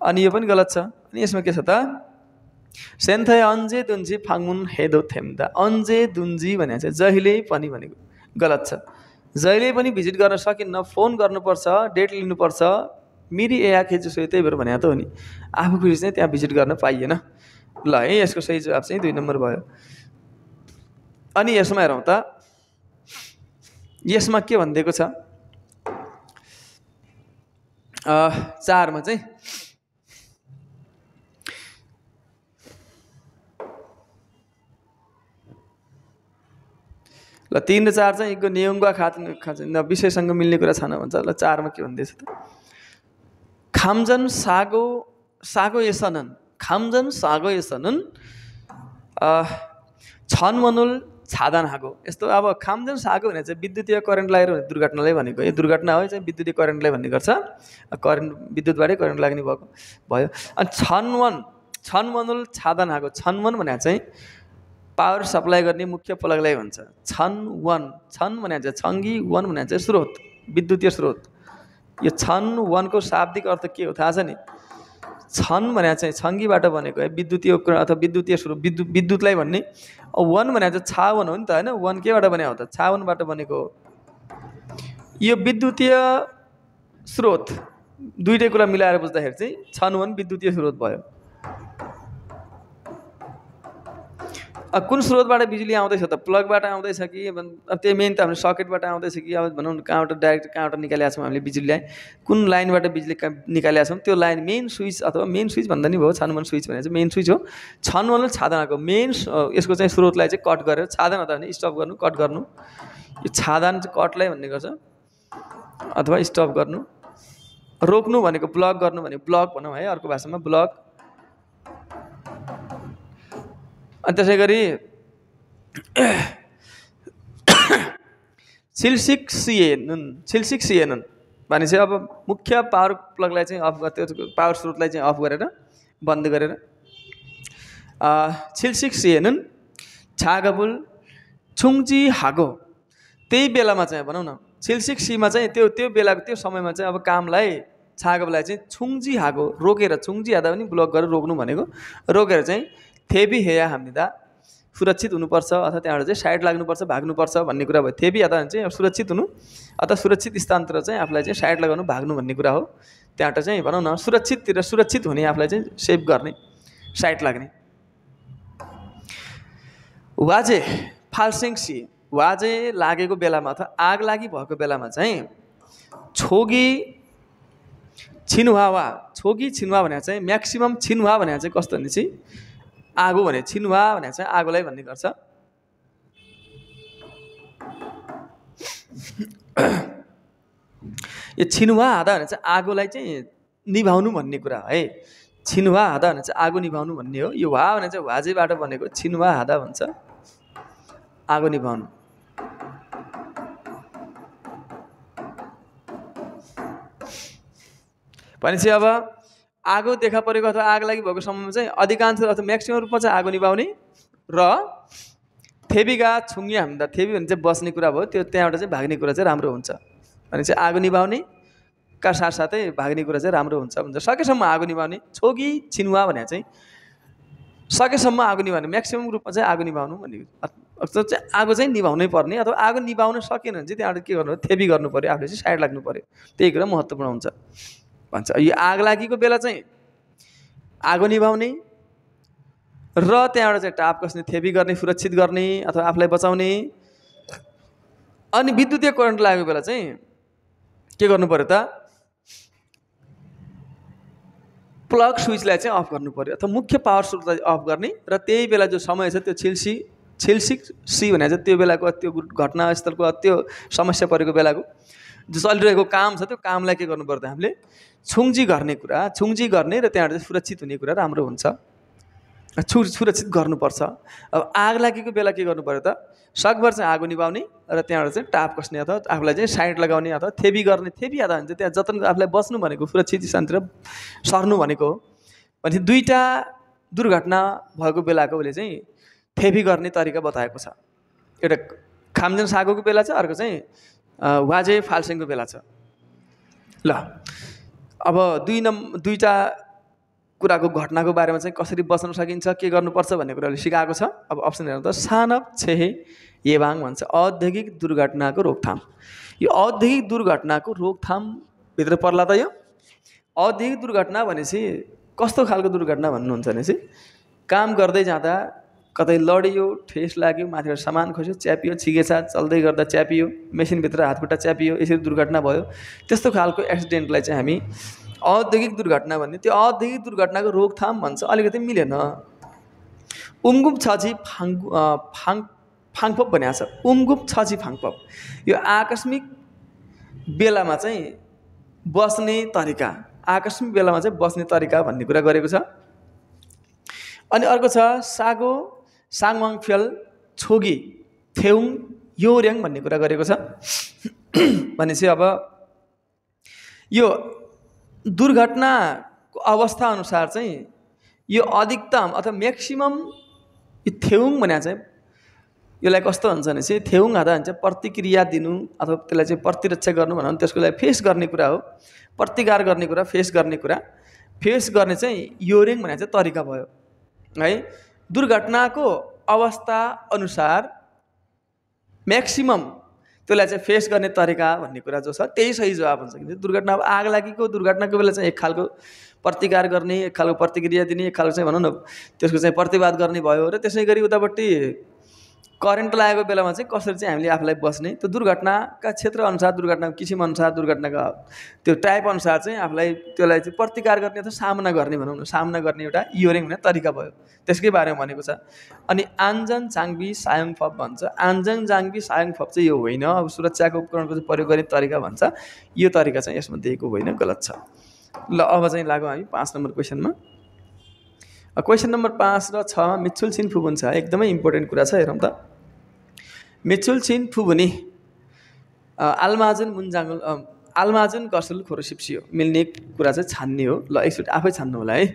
अनि यो पनि गलत छ। अनि यसमा के छ त सेन्थय अन्जे दुन्जी फागमुन हेदो थेम्दा। अन्जे दुन्जी भने चाहिँ जहिले पनि भनेको गलत छ। जहिले पनि भिजिट गर्न सकिन्न, फोन गर्नुपर्छ, डेट लिनुपर्छ। मिरी ए आखे जसो त्यही भएर भने त हो नि, आफू फेरि चाहिँ त्यहाँ भिजिट गर्न पाइएन ल है। यसको सही जवाब चाहिँ 2 नम्बर भयो। अनि यसमा हेरौँ त, यसमा के भनिदिएको छ 4मा चाहिँ ल 3 र 4 चाहिँ एकको नियमका विषयसँग मिल्ने कुरा छैन भन्छ। ल 4मा के भन्दैछ त खामजन सागो यसनन् खामजन सागो यसनन् छनमनुल छादान हागो। यस्तो अब खामजन सागो भने चाहिँ विद्युतीय करेन्ट लागेर हुने दुर्घटनालाई भनेको। यो दुर्घटना हो चाहिँ विद्युतीय करेन्टलाई भन्ने गर्छ, विद्युतबाटै करेन्ट लाग्ने भयो। अनि छनमनुल छादान हागो। छनवन भने चाहिँ पावर सप्लाई गर्ने मुख्य प्लगलाई भन्छ छन भने चाहिँ छङ्गी, वन भने चाहिँ स्रोत, विद्युतीय स्रोत। यो छन वनको शाब्दिक अर्थ के हो थाहा छ नि? छन भने चाहिँ छङ्गीबाट बनेको है, विद्युतीय उपकरण अथवा विद्युतीय स्रोत, विद्युतलाई भन्ने। वन भने चाहिँ छावन हो नि त होइन, वन केबाट बने हो त? छावनबाट बनेको हो। यो विद्युतीय स्रोत दुईटै कुरा मिलाएर बुझ्दाखेरि चाहिँ छन वन विद्युतीय स्रोत भयो। कुन स्रोतबाट बिजुली आउँदैछ त? प्लगबाट आउँदैछ कि अब त्यो मेन त हामीले सकेटबाट आउँदैछ कि अब भनौँ कहाँबाट डाइरेक्ट कहाँबाट निकालेका छौँ हामीले बिजुलीलाई, कुन लाइनबाट बिजुली निकालेका छौँ, त्यो लाइन मेन स्विच अथवा मेन स्विच भन्दा नि भयो, छानुमन स्विच भनेर चाहिँ मेन स्विच हो। छानुमन छादनको मेन यसको चाहिँ स्रोतलाई चाहिँ कट गरेर, छादन अथवा भने स्टप गर्नु, कट गर्नु, यो छादन चाहिँ कटलाई भन्ने गर्छ अथवा स्टप गर्नु। रोक्नु भनेको ब्लक गर्नु भनेको ब्लक भनौँ है अर्को भाषामा, ब्लक। अनि त्यसै गरी छिल्सिक सिएनुन भनेपछि अब मुख्य पावर प्लगलाई चाहिँ अफ त्यो पावर स्रोतलाई चाहिँ अफ गरेर बन्द गरेर। छिल्सिक सिएनुन छागबुल छुङजी हागो, त्यही बेलामा चाहिँ भनौँ न छिल्सिक सीमा चाहिँ त्यो बेलाको त्यो समयमा चाहिँ अब कामलाई छागबलाई चाहिँ छुङजी हागो रोकेर, छुङजी हादा पनि ब्लक गरेर रोक्नु भनेको, रोकेर चाहिँ थेबी हेया हामीदा सुरक्षित हुनुपर्छ अथवा त्यहाँबाट चाहिँ साइड लाग्नुपर्छ, भाग्नुपर्छ भन्ने कुरा भयो। थेबी हादा भने चाहिँ सुरक्षित हुनु अथवा सुरक्षित स्थानतिर चाहिँ आफूलाई चाहिँ साइड लगाउनु, भाग्नु भन्ने कुरा हो। त्यहाँबाट चाहिँ भनौँ न सुरक्षिततिर सुरक्षित हुने, आफूलाई चाहिँ सेभ गर्ने, साइड लाग्ने। वाजे फाल्सिङसी, वाजे लागेको बेलामा अथवा आग लागि भएको बेलामा चाहिँ छोगी छिनुवा, छोगी छिनुवा भनेर चाहिँ म्याक्सिमम छिनुवा भनेर चाहिँ कस्तो भने चाहिँ आगो भने छिनुवा भनेर चाहिँ आगोलाई भन्ने गर्छ। यो छिनुवा हादा भने चाहिँ आगोलाई चाहिँ निभाउनु भन्ने कुरा है। छिनुवा हादा भने चाहिँ आगो निभाउनु भन्ने हो। यो वा भने चाहिँ वाजेबाट बनेको, छिनुवा हादा भन्छ आगो निभाउनु। भनेपछि अब आगो देखा परेको अथवा आग लागि भएको समयमा चाहिँ अधिकांश अथवा म्याक्सिमम रूपमा चाहिँ आगो निभाउने र थेबीगा छुङ्गी हामीदा, थेबी भने चाहिँ बस्ने कुरा भयो, त्यो त्यहाँबाट चाहिँ भाग्ने कुरा चाहिँ राम्रो हुन्छ। भने चाहिँ आगो निभाउने का साथसाथै भाग्ने कुरा चाहिँ राम्रो हुन्छ भन्छ। सकेसम्म आगो निभाउने, छोगी छिनुवा भने चाहिँ सकेसम्म आगो निभाउने, म्याक्सिमम रूपमा चाहिँ आगो निभाउनु भन्ने, चाहिँ आगो चाहिँ निभाउनै पर्ने अथवा आगो निभाउन सकेन भने चाहिँ त्यहाँबाट के गर्नु, थेबी गर्नु पऱ्यो, आफूले चाहिँ साइड लाग्नु पऱ्यो, त्यही कुरा महत्त्वपूर्ण हुन्छ भन्छ। यो आग लागेको बेला चाहिँ आगो निभाउने र त्यहाँबाट चाहिँ टाप कस्ने, थेबी गर्ने, सुरक्षित गर्ने अथवा आफूलाई बचाउने। अनि विद्युतीय करेन्ट लागेको बेला चाहिँ के गर्नु पऱ्यो त, प्लग स्विचलाई चाहिँ अफ गर्नु पऱ्यो अथवा मुख्य पावर स्रोतलाई अफ गर्ने। र त्यही बेला जो समय छ त्यो छिल्सिक सी भनेर चाहिँ त्यो बेलाको त्यो घटनास्थलको त्यो समस्या परेको बेलाको जो चलिरहेको काम छ त्यो कामलाई के गर्नु पर्यो त हामीले छुङजी गर्ने कुरा, छुङजी गर्ने र त्यहाँबाट चाहिँ सुरक्षित हुने कुरा राम्रो हुन्छ, सुरक्षित गर्नुपर्छ। अब आग लागेको बेला के गर्नु पऱ्यो त, सकभर चाहिँ आगो निभाउने र त्यहाँबाट चाहिँ टाप कस्ने अथवा आफूलाई चाहिँ साइड लगाउने अथवा थेबी गर्ने। थेबी हादा भने चाहिँ त्यहाँ जतन आफूलाई बस्नु भनेको, सुरक्षित स्थानतिर सर्नु भनेको हो। भने दुईवटा दुर्घटना भएको बेलाको उसले चाहिँ थेबी गर्ने तरिका बताएको छ। एउटा खामजन सागोको बेला छ, अर्को चाहिँ वाजे फाल्सिङको बेला छ। ल अब दुईवटा कुराको घटनाको बारेमा चाहिँ कसरी बच्न सकिन्छ, के गर्नुपर्छ भन्ने कुराले सिकाएको छ। अब अप्सन हेर्नु त, सानप छेहे येबाङ भन्छ औद्योगिक दुर्घटनाको रोकथाम। यो औद्योगिक दुर्घटनाको रोकथामभित्र पर्ला त यो औद्योगिक दुर्घटना भनेपछि कस्तो खालको दुर्घटना भन्नुहुन्छ भनेपछि काम गर्दै जाँदा कतै लडियो, ठेस लाग्यो, माथिबाट सामान खस्यो, च्यापियो, छिगेछा, चल्दै गर्दा च्यापियो, मेसिनभित्र हातखुट्टा च्यापियो, यसरी दुर्घटना भयो, त्यस्तो खालको एक्सिडेन्टलाई चाहिँ हामी औद्योगिक दुर्घटना भन्ने। त्यो औद्योगिक दुर्घटनाको रोकथाम भन्छ अलिकति मिलेन। उमगुप छजी फाङपप भनेको छ, उमगुप छजी फाङपप यो आकस्मिक बेलामा चाहिँ बस्ने तरिका, आकस्मिक बेलामा चाहिँ बस्ने तरिका भन्ने कुरा गरेको छ। अनि अर्को छ सागो साङवाङ फ्याल छोगी थेउङ योर्याङ भन्ने कुरा गरेको छ। भनेपछि अब यो दुर्घटनाको अवस्था अनुसार चाहिँ यो अधिकतम अथवा म्याक्सिमम यो थेउङ भने चाहिँ यसलाई कस्तो हुन्छ भनेपछि थेउङ हादा भने चाहिँ प्रतिक्रिया दिनु अथवा त्यसलाई चाहिँ प्रतिरक्षा गर्नु भनौँ, त्यसको लागि फेस गर्ने कुरा हो, प्रतिकार गर्ने कुरा, फेस गर्ने कुरा। फेस गर्ने चाहिँ योरिङ भने चाहिँ तरिका भयो है। दुर्घटनाको अवस्था अनुसार म्याक्सिमम त्यसलाई चाहिँ फेस गर्ने तरिका भन्ने कुरा जो छ त्यही सही जवाब हुन्छ। किनकि दुर्घटना अब आग लागेको दुर्घटनाको बेला चाहिँ एक खालको प्रतिकार गर्ने, एक खालको प्रतिक्रिया दिने, एक खालको चाहिँ भनौँ न त्यसको चाहिँ प्रतिवाद गर्ने भयो र त्यसै गरी उतापट्टि करेन्ट लागेको बेलामा चाहिँ कसरी चाहिँ हामीले आफूलाई बस्ने, त्यो दुर्घटनाका क्षेत्रअनुसार, दुर्घटनाको किसिमअनुसार, दुर्घटनाका त्यो टाइपअनुसार चाहिँ आफूलाई त्यसलाई चाहिँ प्रतिकार गर्ने अथवा सामना गर्ने भनौँ न, सामना गर्ने एउटा इयोरिङ हुने तरिका भयो, त्यसकै बारेमा भनेको छ। अनि आन्जन चाङबी सायोङफप भन्छ। आन्जन चाङबी सायोङफप चाहिँ यो होइन, अब सुरक्षाको उपकरणको चाहिँ प्रयोग गर्ने तरिका भन्छ, यो तरिका चाहिँ यसमा दिएको होइन, गलत छ। ल अब चाहिँ लागौँ हामी 5 नम्बर क्वेसनमा। क्वेसन नम्बर 5 र 6 मिच्छुल छिन फुबुन छ, एकदमै इम्पोर्टेन्ट कुरा छ, हेरौँ त। मिच्छुल छिन फुबुनी आल्माजुन मुन्जाङ्गुल आल्माजुन गर्सुल खोरोसिप्सियो, मिल्ने कुरा चाहिँ छान्ने हो। ल एकचोटि आफै छान्नु होला है।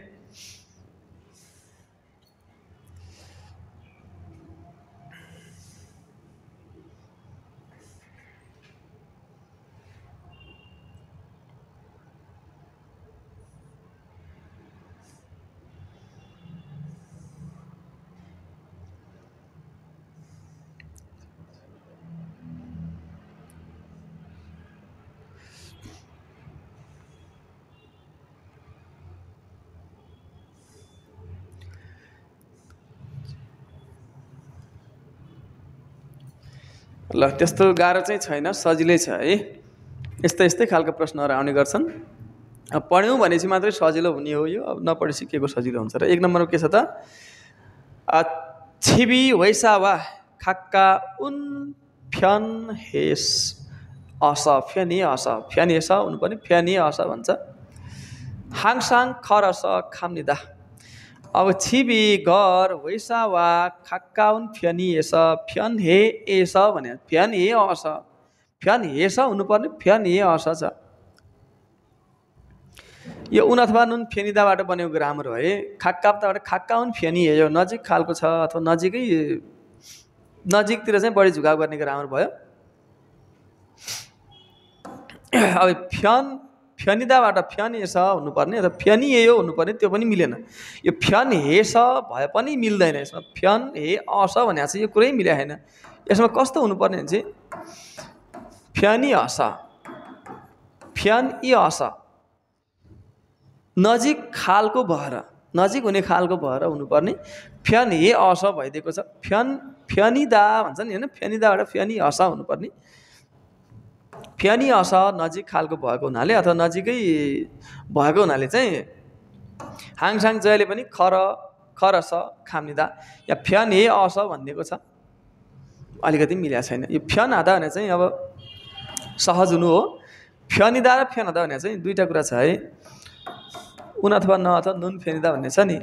ल त्यस्तो गाह्रो चाहिँ छैन, सजिलै छ है। यस्तै यस्तै खालको प्रश्नहरू आउने गर्छन्। अब पढ्यौँ भनेपछि मात्रै सजिलो हुने हो यो, अब नपढेपछि के को सजिलो हुन्छ र। 1 नम्बरमा के छ त, छिबी वैसा वा खाक्का उन फ्यान हेस अस, फ्यानी अस, फ्यानी हेस हुनुपर्ने फ्यानी अस भन्छ। हाङसाङ खरस खाम्निदा, अब छिबी घर वैसा वा खाक्काउन फ्यानी एस, फ्यान हे एस भने फ्यान हे अस, फ्यान हेस हुनुपर्ने फ्यान हे अस छ। यो उन अथवा नुन फेनिदाबाट बनेको ग्रामर हो है। खाक्काबाट खाक्काउन फ्यानी हे, यो नजिक खालको छ अथवा नजिकै नजिकतिर चाहिँ बढी झुकाउ गर्ने ग्रामर भयो। अब फ्यान फ्यानिदाबाट फ्यान हेस हुनुपर्ने अथवा फ्यानी हे हुनुपर्ने, त्यो पनि मिलेन। यो फ्यान हेस भए पनि मिल्दैन, यसमा फ्यान हे अस भने चाहिँ यो कुरै मिले छैन। यसमा कस्तो हुनुपर्ने भने चाहिँ फ्यानी हस, फ्यान इ हस, नजिक खालको भएर, नजिक हुने खालको भएर हुनुपर्ने। फ्यान हे अस भइदिएको छ, फ्यान फ्यानिदा भन्छ नि होइन, फ्यानिदाबाट फ्यानी हस हुनुपर्ने। फ्यानी हस नजिक खालको भएको हुनाले अथवा नजिकै भएको हुनाले चाहिँ हाङसाङ जयले पनि खर खरस खाम्निदा, या फ्यान हे अस भनिदिएको छ, अलिकति मिलेको छैन। यो फ्यान हादा भने चाहिँ अब सहज हुनु हो। फ्यानिदा र फ्यान हादा भने चाहिँ दुईवटा कुरा छ है। उन अथवा न अथवा नुन फेनिदा भन्ने छ नि,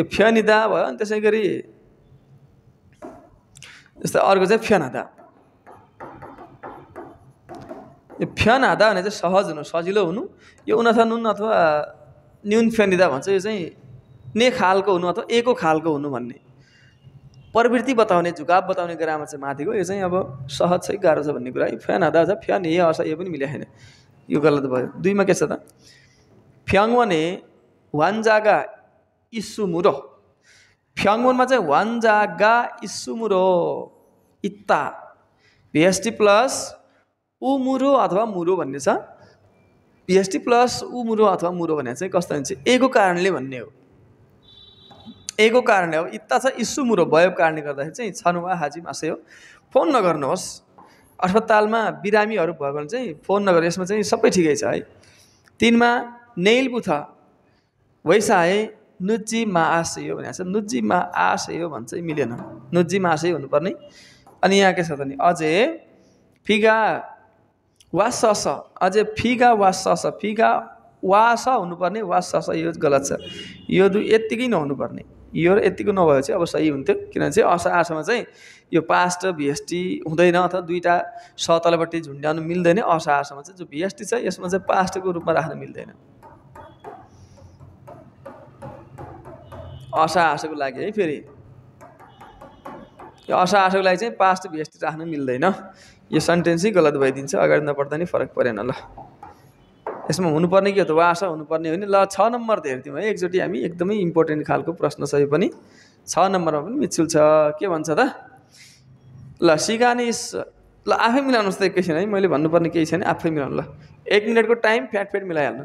यो फ्यानिदा भयो। अनि त्यसै गरी जस्तै अर्को चाहिँ फ्यान हादा। यो फ्यान हादा भने चाहिँ सहज हुनु, सजिलो हुनु। यो उन अथवा नुन अथवा न्युन फ्यानिदा भन्छ, यो चाहिँ ने खालको हुनु अथवा एको खालको हुनु भन्ने प्रवृत्ति बताउने, झुकाव बताउने ग्रामर चाहिँ माथिको। यो चाहिँ अब सहज चाहिँ गाह्रो छ भन्ने कुरा। फ्यान हादा छ, फ्यान हे हस, यो पनि मिले छैन, यो गलत भयो। 2 मा के छ त, फ्याङवने वान्जागा इस्सुमुरो, फ्याङवनमा चाहिँ वान्जागा इस्सुमुरो इत्ता भिएसटी प्लस उमुरो अथवा मुरो भन्ने छ। भिएसटी प्लस उमुरो अथवा मुरो भने चाहिँ कस्तो हुन्छ, एको कारणले भन्ने हो, एको कारणले हो। इत्ता छ इस्सुमुरो भयो कारणले गर्दाखेरि चाहिँ छनुवा हाजी मासे हो। फोन नगर्नुहोस्, अस्पतालमा बिरामीहरू भयो भने चाहिँ फोन नगर, यसमा चाहिँ सबै ठिकै छ है। 3 मा नेल बुथ वैसा है नुजी मा आसे हो भनेको छ, नुजी मा आसे हो भन्छ, मिलेन, नुजी मा आसे हुनुपर्ने। अनि यहाँ के छ त नि, अझै फिगा वासस, अझै फिगा वासस, फिगा वास हुनुपर्ने, वासस यो गलत छ। यो यत्तिकै नहुनुपर्ने, यो यत्तिको नभए चाहिँ अब सही हुन्थ्यो। किनभने चाहिँ अस आसमा चाहिँ यो पास्ट र भिएसटी हुँदैन अथवा दुईवटा स तलपट्टि झुन्ड्याउनु मिल्दैन। अस आसमा चाहिँ जो भिएसटी छ यसमा चाहिँ पास्टको रूपमा राख्न मिल्दैन। अस आसको लागि है, फेरि यो अस आसको लागि चाहिँ पास्ट भिएसटी राख्न मिल्दैन। यो सेन्टेन्सै गलत भइदिन्छ, अगाडि नपढ्दा नि फरक परेन। ल यसमा हुनुपर्ने के हो त, वास हुनुपर्ने होइन। ल 6 नम्बर हेर्थ्यौँ है एकचोटि हामी, एकदमै इम्पोर्टेन्ट खालको प्रश्न छ यो पनि। 6 नम्बरमा पनि मिच्छुल छ, के भन्छ त, ल सिगानी ल आफै मिलाउनुहोस् त एकैछिन है, मैले भन्नुपर्ने केही छैन, आफै मिलाउनु। ल 1 मिनटको टाइम, फ्याट मिलाइहाल्नु।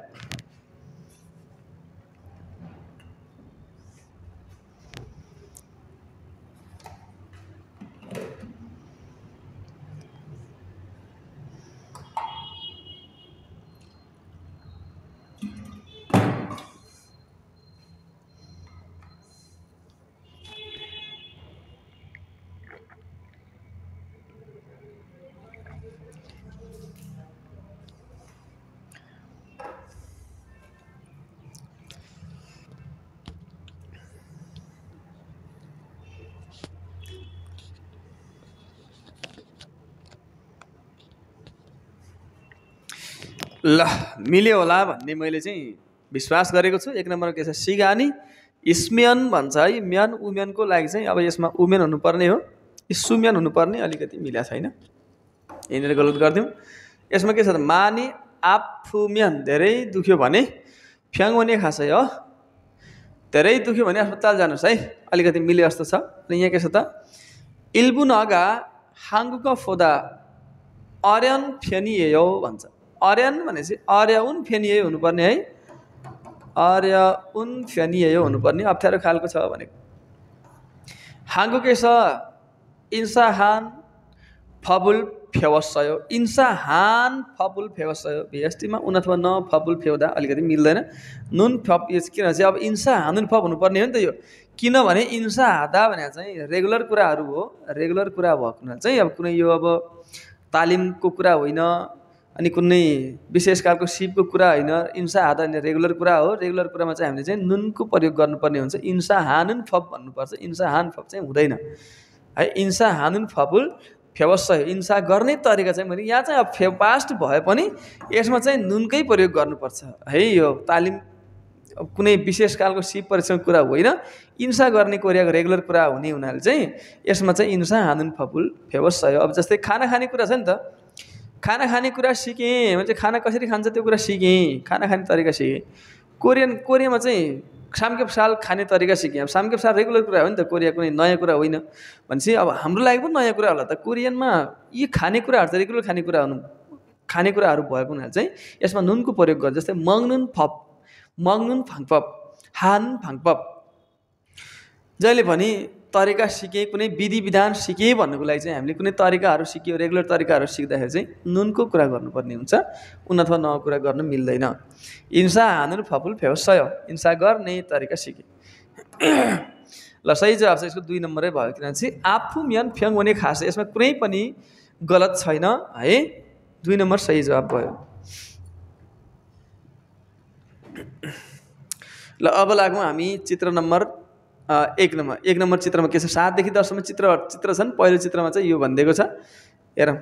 ल मिल्यो होला भन्ने मैले चाहिँ विश्वास गरेको छु। 1 नम्बरमा के छ, सिगानी स्म्यन भन्छ है, म्यान उमेनको लागि चाहिँ अब यसमा उमेन हुनुपर्ने हो, सुम्यन हुनुपर्ने, अलिकति मिला छैन, यहाँनिर गलत गरिदिउँ। यसमा के छ त, मानी आफुम्यान धेरै दुख्यो भने, फ्याङ भने खासै हो, धेरै दुख्यो भने अस्पताल जानुहोस् है, अलिकति मिले जस्तो छ। र यहाँ के छ त, इल्बु नगा हाङ्गुका फोदा अर्यान फेनियो भन्छ। अर्यान भनेपछि अर्याउन फेनियो हुनुपर्ने है, अर्याउन फेनियो हुनुपर्ने, अप्ठ्यारो खालको छ भनेको। हाङ्गु के छ, इन्साहान फबुल फेवसयो, इन्साहान फबुल फेवसयो, भिएसटीमा उन अथवा न फबुल फेउदा अलिकति मिल्दैन। नुन फब यो किन चाहिँ अब इन्साहानुन फब हुनुपर्ने हो नि त यो, किनभने इन्साहादा भने चाहिँ रेगुलर कुराहरू हो, रेगुलर कुरा भएको हुनाले चाहिँ अब कुनै यो अब तालिमको कुरा होइन, अनि कुनै विशेष खालको सिपको कुरा होइन, इन्साहादा रेगुलर कुरा हो। रेगुलर कुरामा चाहिँ हामीले चाहिँ नुनको प्रयोग गर्नुपर्ने हुन्छ, इन्साहानुन फब भन्नुपर्छ, इन्साहान फब चाहिँ हुँदैन है। इन्साहानुन फबुल फेवसय, इन्सा गर्ने तरिका चाहिँ मैले यहाँ चाहिँ अब पास्ट भए पनि यसमा चाहिँ नुनकै प्रयोग गर्नुपर्छ है। यो तालिम कुनै विशेष खालको सिप परीक्षण कुरा होइन, इन्सा गर्ने कोरियाको रेगुलर कुरा हुने हुनाले चाहिँ यसमा चाहिँ इन्साहानुन फबुल फेवसय। अब जस्तै खाना खाने कुरा छ नि त, खाना खाने कुरा सिकेँ भने चाहिँ खाना कसरी खान्छ त्यो कुरा सिकेँ, खाना खाने तरिका सिकेँ। कोरियामा चाहिँ सामकेपसाल खाने तरिका सिकेँ। अब सामकेपसाल रेगुलर कुरा हो नि त, कोरिया कुनै नयाँ कुरा होइन भनेपछि अब हाम्रो लागि पनि नयाँ कुरा होला त। कोरियनमा यी खाने कुराहरू त रेगुलर खानेकुराहरू भएको हुनाले चाहिँ यसमा नुनको प्रयोग गर्छ। जस्तै मङनुन फप, मङनुन फाङपप, हान फाङपप, जहिले पनि तरिका सिकेँ, कुनै विधि विधान सिकेँ भन्नुको लागि चाहिँ हामीले कुनै तरिकाहरू सिक्यो, रेगुलर तरिकाहरू सिक्दाखेरि चाहिँ नुनको कुरा गर्नुपर्ने हुन्छ, उन अथवा न कुरा गर्न मिल्दैन। इन्सा हानुन फपुल फेवसय, इन्सा गर्ने तरिका सिकेँ। ल सही जवाब चाहिँ यसको 2 नम्बरै भयो, किनभने चाहिँ आफू म्यान फ्याङ भने खास, यसमा कुनै पनि गलत छैन है, 2 नम्बर सही जवाब भयो। ल अब लागौँ हामी चित्र नम्बर 1 नम्बर। 1 नम्बर चित्रमा के छ, 7 देखि 10 सम्म चित्र छन्। पहिलो चित्रमा चाहिँ यो भनिदिएको छ, हेरौँ,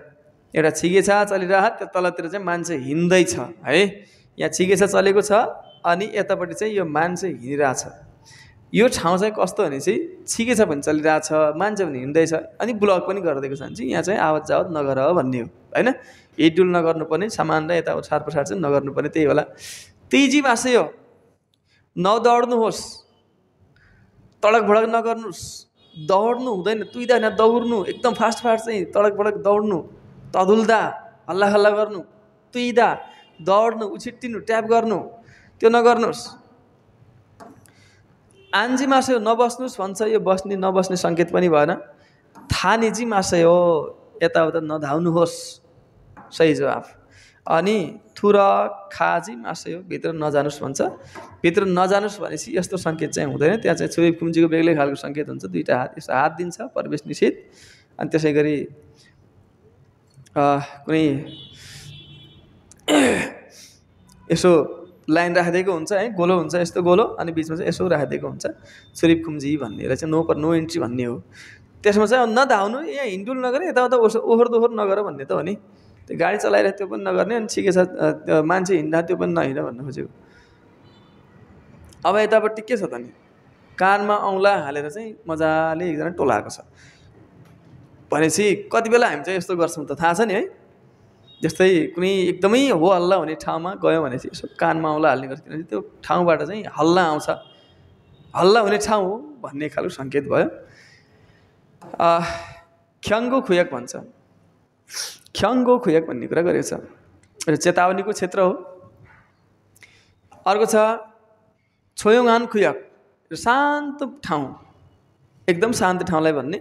एउटा छिगेछा चलिरह, त्यो तलतिर चाहिँ मान्छे हिँड्दैछ है, यहाँ छिगेछा चलेको छ अनि यतापट्टि चाहिँ यो मान्छे हिँडिरहेछ। यो ठाउँ चाहिँ कस्तो भने चाहिँ छिगेछ पनि चलिरहेछ, मान्छे पनि हिँड्दैछ, अनि ब्लक पनि गरिदिएको छ भने चाहिँ यहाँ चाहिँ आवत जावत नगर भन्ने हो होइन। हिडडुल नगर्नुपर्ने, सामानलाई यता छाड पछाड चाहिँ नगर्नुपर्ने, त्यही होला। तेजी बासे हो, नदौड्नुहोस्, तडक भडक नगर्नुहोस्, दौड्नु हुँदैन, तुइदा होइन दौड्नु, एकदम फास्ट चाहिँ तडक भडक दौड्नु, तदुल्दा हल्ला हल्ला गर्नु, तुइदा दौड्नु, उछिट्टिनु, ट्याप गर्नु, त्यो नगर्नुहोस्। आन्जी मासे हो, नबस्नुहोस् भन्छ, यो बस्ने नबस्ने सङ्केत पनि भएन। थानेजी मासे हो, यताउता नधाउनुहोस्, सही जवाफ। अनि थुर खाजी मासे हो, भित्र नजानुहोस् भन्छ, भित्र नजानुहोस् भनेपछि यस्तो सङ्केत चाहिँ हुँदैन, त्यहाँ चाहिँ छुरी खुम्जीको बेग्लै खालको सङ्केत हुन्छ, 2टा हात यसो हात दिन्छ, प्रवेश निषेध। अनि त्यसै गरी कुनै यसो लाइन राखिदिएको हुन्छ है, गोलो हुन्छ यस्तो गोलो, अनि बिचमा चाहिँ यसो राखिदिएको हुन्छ, छुरी खुम्जी भन्ने चाहिँ नो इन्ट्री भन्ने हो। त्यसमा चाहिँ नधाउनु, यहाँ हिँडुल नगरे, यताउता ओहोर दोहोर नगर भन्ने त हो नि। त्यो गाडी चलाएर त्यो पनि नगर्ने, अनि छिकेछ मान्छे हिँड्दा त्यो पनि नहिँड भन्न खोजेको। अब यतापट्टि के छ त नि, कानमा औँला हालेर चाहिँ मजाले एकजना टोलाएको छ भनेपछि कति बेला हामी चाहिँ यस्तो गर्छौँ त थाहा छ नि है। जस्तै कुनै एकदमै हो हल्ला हुने ठाउँमा गयौँ भने चाहिँ यसो कानमा औँला हाल्ने गर्छ, किनभने त्यो ठाउँबाट चाहिँ हल्ला आउँछ, हल्ला हुने ठाउँ हो भन्ने खालको सङ्केत भयो। ख्याङ्गो खुयक भन्छ। ख्याङ्गो खुयक भन्ने कुरा गरेको छ। र चेतावनीको क्षेत्र हो। अर्को छ छोयोङान खुयक, शान्त ठाउँ, एकदम शान्त ठाउँलाई भन्ने।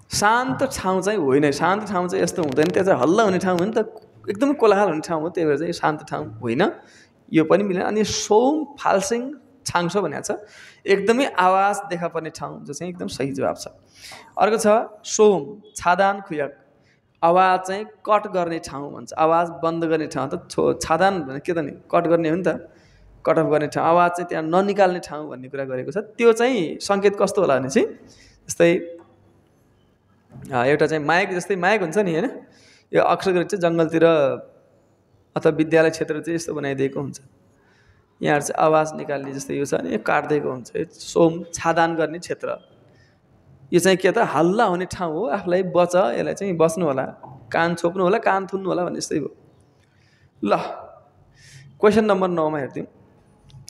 शान्त ठाउँ चाहिँ होइन, शान्त ठाउँ चाहिँ यस्तो हुँदैन, त्यो चाहिँ हल्ला हुने ठाउँ हो नि त, एकदमै कोलाहल हुने ठाउँ हो, त्यही भएर चाहिँ शान्त ठाउँ होइन, यो पनि मिलेन। अनि सोम फाल्सिङ छाङसो भनेको छ एकदमै आवाज देखा पर्ने ठाउँ, जो चाहिँ एकदम सही जवाब छ। अर्को छ सोम छादान खुयक, आवाज चाहिँ कट गर्ने ठाउँ भन्छ, आवाज बन्द गर्ने ठाउँ। त छादान भने के त नि कट गर्ने हो नि त, कट अफ गर्ने ठाउँ, आवाज चाहिँ त्यहाँ ननिकाल्ने ठाउँ भन्ने कुरा गरेको छ। त्यो चाहिँ सङ्केत कस्तो होला भने चाहिँ जस्तै एउटा चाहिँ माइक, जस्तै माइक हुन्छ नि होइन, यो अक्सर गरी चाहिँ जङ्गलतिर अथवा विद्यालय क्षेत्र चाहिँ यस्तो बनाइदिएको हुन्छ, यहाँ चाहिँ आवाज निकाल्ने जस्तै यो छ नि, यो काट्दिएको हुन्छ। सोम छादान गर्ने क्षेत्र, यो चाहिँ के त हल्ला हुने ठाउँ हो, आफूलाई बच, यसलाई चाहिँ बस्नु होला, कान छोप्नु होला, कान थुन्नु होला भन्ने जस्तै हो। ल क्वेसन नम्बर 9 मा हेर्दिउँ,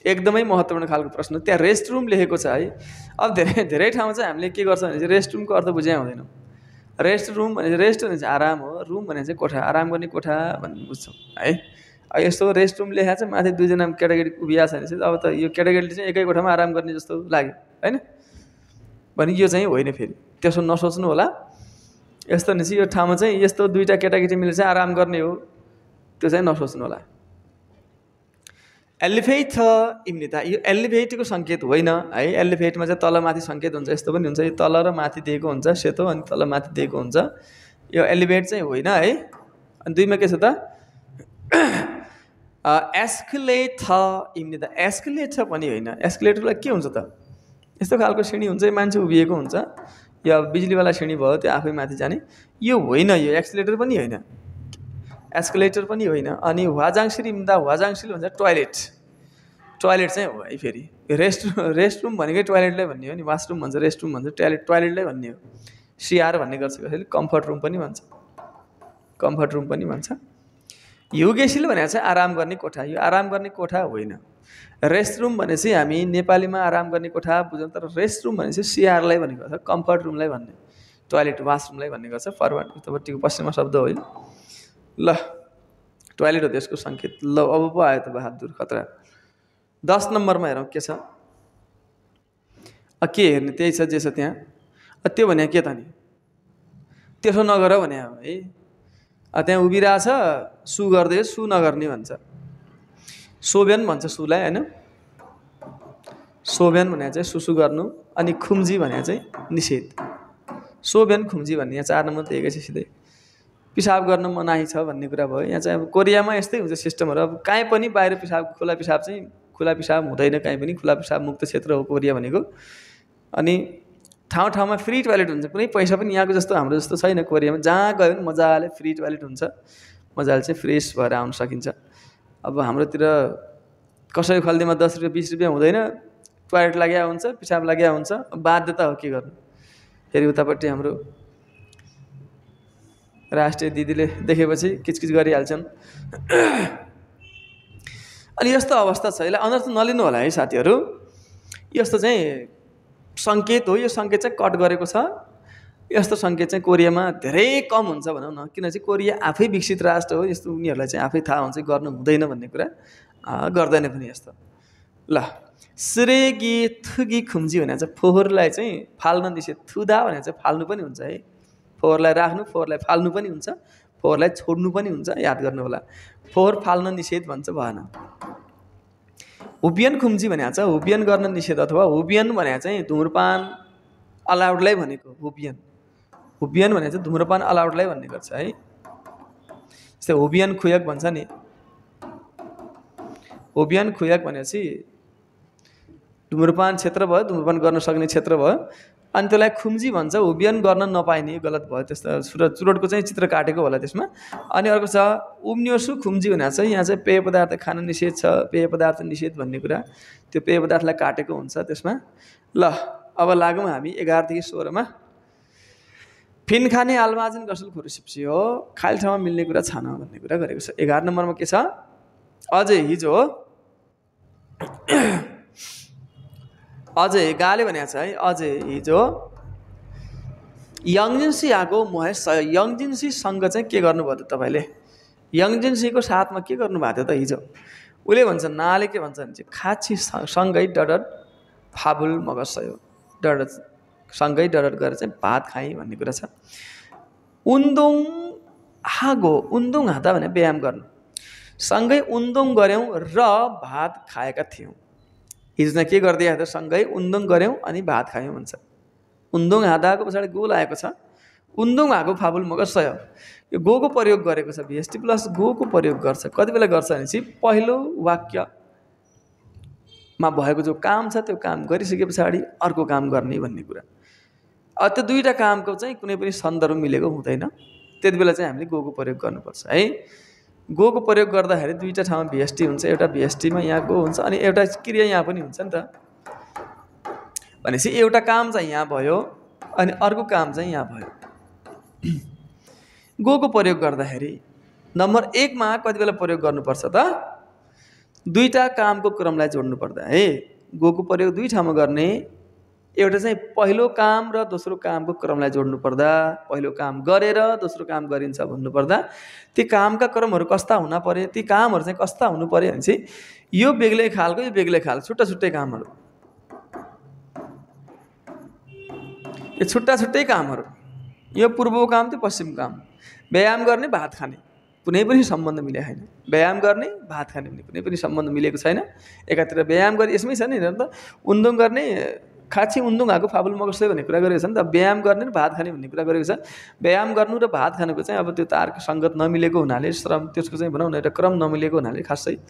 एकदमै महत्त्वपूर्ण खालको प्रश्न। त्यहाँ रेस्ट रुम लेखेको छ है। अब धेरै ठाउँमा चाहिँ हामीले के गर्छ भने चाहिँ रेस्ट रुमको अर्थ बुझ्या हुँदैनौँ। रेस्ट रुम भने चाहिँ रेस्ट भने चाहिँ आराम हो, रुम भने चाहिँ कोठा, आराम गर्ने कोठा भन्ने बुझ्छौँ है। यस्तो रेस्ट रुम लेखा चाहिँ माथि दुईजना केटाकेटी उभिया छ भने चाहिँ अब त यो केटाकेटीले चाहिँ एकै कोठामा आराम गर्ने जस्तो लाग्यो होइन, भने यो चाहिँ होइन, फेरि त्यसो नसोच्नु होला। यस्तो भनेपछि यो ठाउँमा चाहिँ यस्तो दुईवटा केटाकेटी मिलेर चाहिँ आराम गर्ने हो, त्यो चाहिँ नसोच्नु होला। एलिभेट इम्निता, यो एलिभेटको सङ्केत होइन है। एलिभेटमा चाहिँ तलमाथि सङ्केत हुन्छ, यस्तो पनि हुन्छ, यो तल र माथि दिएको हुन्छ सेतो, अनि तल माथि दिएको हुन्छ, यो एलिभेट चाहिँ होइन है। अनि 2 मा के छ त एस्केलेट इम्निता, एस्केलेट पनि होइन। एस्केलेटरलाई के हुन्छ त, यस्तो खालको सिँढी हुन्छ, मान्छे उभिएको हुन्छ, यो बिजुलीवाला सिँढी भयो, त्यो आफै माथि जाने, यो होइन, यो एक्सिलेटर पनि होइन, एस्केलेटर पनि होइन। अनि वाजाङसिल इम्दा, वाजाङसिल भन्छ टोयलेट, टोयलेट चाहिँ हो है। फेरि रेस्ट रुम भनेकै टोयलेटलाई भन्ने हो नि, वासरुम भन्छ, रेस्ट रुम भन्छ, टोयलेटलाई भन्ने हो। सिआर भन्ने गर्छ कसैले, कम्फर्ट रुम पनि भन्छ, कम्फर्ट रुम पनि भन्छ। युगेसिल भनेको चाहिँ आराम गर्ने कोठा, यो आराम गर्ने कोठा होइन। रेस्ट रुम भने चाहिँ हामी नेपालीमा आराम गर्ने कोठा बुझ्छौँ, तर रेस्ट रुम भने चाहिँ सिआरलाई भनेको छ, कम्फर्ट रुमलाई भन्ने, टोयलेट वासरुमलाई भन्ने गर्छ। फरवर्ड उतापट्टिको पश्चिमा शब्द होइन। ल टोयलेट हो त्यसको सङ्केत। ल अब पो आयो त बहादुर खतरा। 10 नम्बरमा हेरौँ के छ। के हेर्ने, त्यही छ जे छ त्यहाँ। त्यो भने के त नि, त्यसो नगर भने है, त्यहाँ उभिरहेछ सु गर्दै, सु नगर्ने भन्छ, सोभ्यान भन्छ सुलाई होइन। सोभ्यान भने चाहिँ सुसु गर्नु, अनि खुम्जी भने चाहिँ निषेध। सोभ्यान खुम्जी भन्ने यहाँ 4 नम्बर दिएकै छ सिधै। पिसाब गर्न मनाही छ भन्ने कुरा भयो। यहाँ चाहिँ अब कोरियामा यस्तै हुन्छ सिस्टमहरू, अब कहीँ पनि बाहिर पिसाब, खुला पिसाब चाहिँ, खुला पिसाब हुँदैन कहीँ पनि, खुला पिसाब मुक्त क्षेत्र हो कोरिया भनेको। अनि ठाउँ ठाउँमा फ्री टोयलेट हुन्छ, कुनै पैसा पनि यहाँको जस्तो हाम्रो जस्तो छैन कोरियामा, जहाँ गयो भने मजाले फ्री टोयलेट हुन्छ, मजाले चाहिँ फ्रेस भएर आउन सकिन्छ। अब हाम्रोतिर कसैको खल्तीमा 10 रुपियाँ 20 रुपियाँ हुँदैन, टोयलेट लाग्या हुन्छ, पिसाब लाग्या हुन्छ, बाध्यता हो, के गर्नु। फेरि उतापट्टि हाम्रो राष्ट्रिय दिदीले देखेपछि किचकिच गरिहाल्छन्। अनि यस्तो अवस्था छ, यसलाई अनर्थ नलिनु होला है साथीहरू। यस्तो चाहिँ सङ्केत हो, यो सङ्केत चाहिँ कट गरेको छ। यस्तो सङ्केत चाहिँ कोरियामा धेरै कम हुन्छ भनौँ न, किन चाहिँ कोरिया आफै विकसित राष्ट्र हो, यस्तो उनीहरूलाई चाहिँ आफै थाहा हुन्छ गर्नु हुँदैन भन्ने कुरा, गर्दैन पनि यस्तो। ल सिरेगी थुगी खुम्जी भने चाहिँ फोहोरलाई चाहिँ फाल्न निषेध, थुदा भने चाहिँ फाल्नु पनि हुन्छ है, फोहोरलाई राख्नु, फोहोरलाई फाल्नु पनि हुन्छ, फोहोरलाई छोड्नु पनि हुन्छ, याद गर्नु होला। फोहोर फाल्न निषेध भन्छ भएन। हुबियन खुम्जी भने चाहिँ हुबियन गर्न निषेध, अथवा हुबियन भने चाहिँ धुम्रपान अलाउडलाई भनेको। हुबियन, हुबियन भने चाहिँ धुम्रपान अलाउडलाई भन्ने गर्छ है। जस्तै हुबियन खुयक भन्छ नि, हुबियन खुयक भनेपछि धुम्रपान क्षेत्र भयो, धुम्रपान गर्न सक्ने क्षेत्र भयो। अनि त्यसलाई खुम्जी भन्छ, हुबियन गर्न नपाइने, गलत भयो। त्यस्तो चुरोटको चाहिँ चित्र काटेको होला त्यसमा। अनि अर्को छ उम्न्योसु खुम्जी भने चाहिँ यहाँ चाहिँ पेय पदार्थ खान निषेध छ, पेय पदार्थ निषेध भन्ने कुरा, त्यो पेय पदार्थलाई काटेको हुन्छ त्यसमा। ल अब लागौँ हामी 11 देखि 16 मा। फिन खाने आलमाजिन गसल खुरुसिप्सी हो, खाली ठाउँमा मिल्ने कुरा छान भन्ने कुरा गरेको छ। 11 नम्बरमा के छ, अझै हिजो अझै गाले भनेको छ है। अझै हिजो यङजिन्सी आएको महेश यङजिन्सीसँग चाहिँ के गर्नुभयो त तपाईँले? यङजिन्सीको साथमा के गर्नुभएको थियो त हिजो? उसले भन्छ नाले के भन्छ भने चाहिँ खाची सँगै डडट फाबुल मगसयो डडट सँगै डडट गरेर चाहिँ भात खाएँ भन्ने कुरा छ। उन्दुङ हागो उन्दुङ हाता भने व्यायाम गर्नु, सँगै उन्दुङ गऱ्यौँ र भात खाएका थियौँ। हिजो चाहिँ के गर्दै आएको? सँगै उन्दुङ गऱ्यौँ अनि भात खायौँ भन्छ। उन्दुङ हादाको पछाडि गो लागेको छ। उन्दुङ हागो फाबुल मगसयो, यो गोको प्रयोग गरेको छ। भिएसटी प्लस गोको प्रयोग गर्छ। कति बेला गर्छ भने चाहिँ पहिलो वाक्यमा भएको जो काम छ त्यो काम गरिसके पछाडि अर्को काम गर्ने भन्ने कुरा। त्यो दुईवटा कामको चाहिँ कुनै पनि सन्दर्भ मिलेको हुँदैन। त्यति बेला चाहिँ हामीले गोको प्रयोग गर्नुपर्छ है। गोको प्रयोग गर्दाखेरि दुईवटा ठाउँमा भिएसटी हुन्छ। एउटा भिएसटीमा यहाँ गो हुन्छ अनि एउटा क्रिया यहाँ पनि हुन्छ नि त। भनेपछि एउटा काम चाहिँ यहाँ भयो अनि अर्को काम चाहिँ यहाँ भयो। गोको प्रयोग गर्दाखेरि नम्बर 1 मा कति बेला प्रयोग गर्नुपर्छ त? दुईवटा कामको क्रमलाई जोड्नु पर्दा है। गोको प्रयोग दुई ठाउँमा गर्ने। एउटा चाहिँ पहिलो काम र दोस्रो कामको क्रमलाई जोड्नु पर्दा, पहिलो काम गरेर दोस्रो काम गरिन्छ भन्नु पर्दा ती कामका क्रमहरू कस्ता हुन पर्यो, ती कामहरू चाहिँ कस्ता हुनु पर्यो भने चाहिँ यो बेग्लै खालको यो बेग्लै खालको छुट्टा छुट्टै कामहरू, यो छुट्टा छुट्टै कामहरू। यो पूर्वको काम त्यो पश्चिमको काम। व्यायाम गर्ने भात खाने कुनै पनि सम्बन्ध मिलेको छैन। व्यायाम गर्ने भात खाने भने कुनै पनि सम्बन्ध मिलेको छैन। एकातिर व्यायाम गर्ने यसमै छ नि त। उन्दुङ गर्ने खाची उन्दुङ हागो फाबुल मगसयो भन्ने कुरा गरेको छ नि त। व्यायाम गर्ने र भात खाने भन्ने कुरा गरेको छ। व्यायाम गर्नु र भात खानुको चाहिँ अब त्यो तारको सङ्गत नमिलेको हुनाले, श्रम त्यसको चाहिँ भनौँ न एउटा क्रम नमिलेको हुनाले, खासै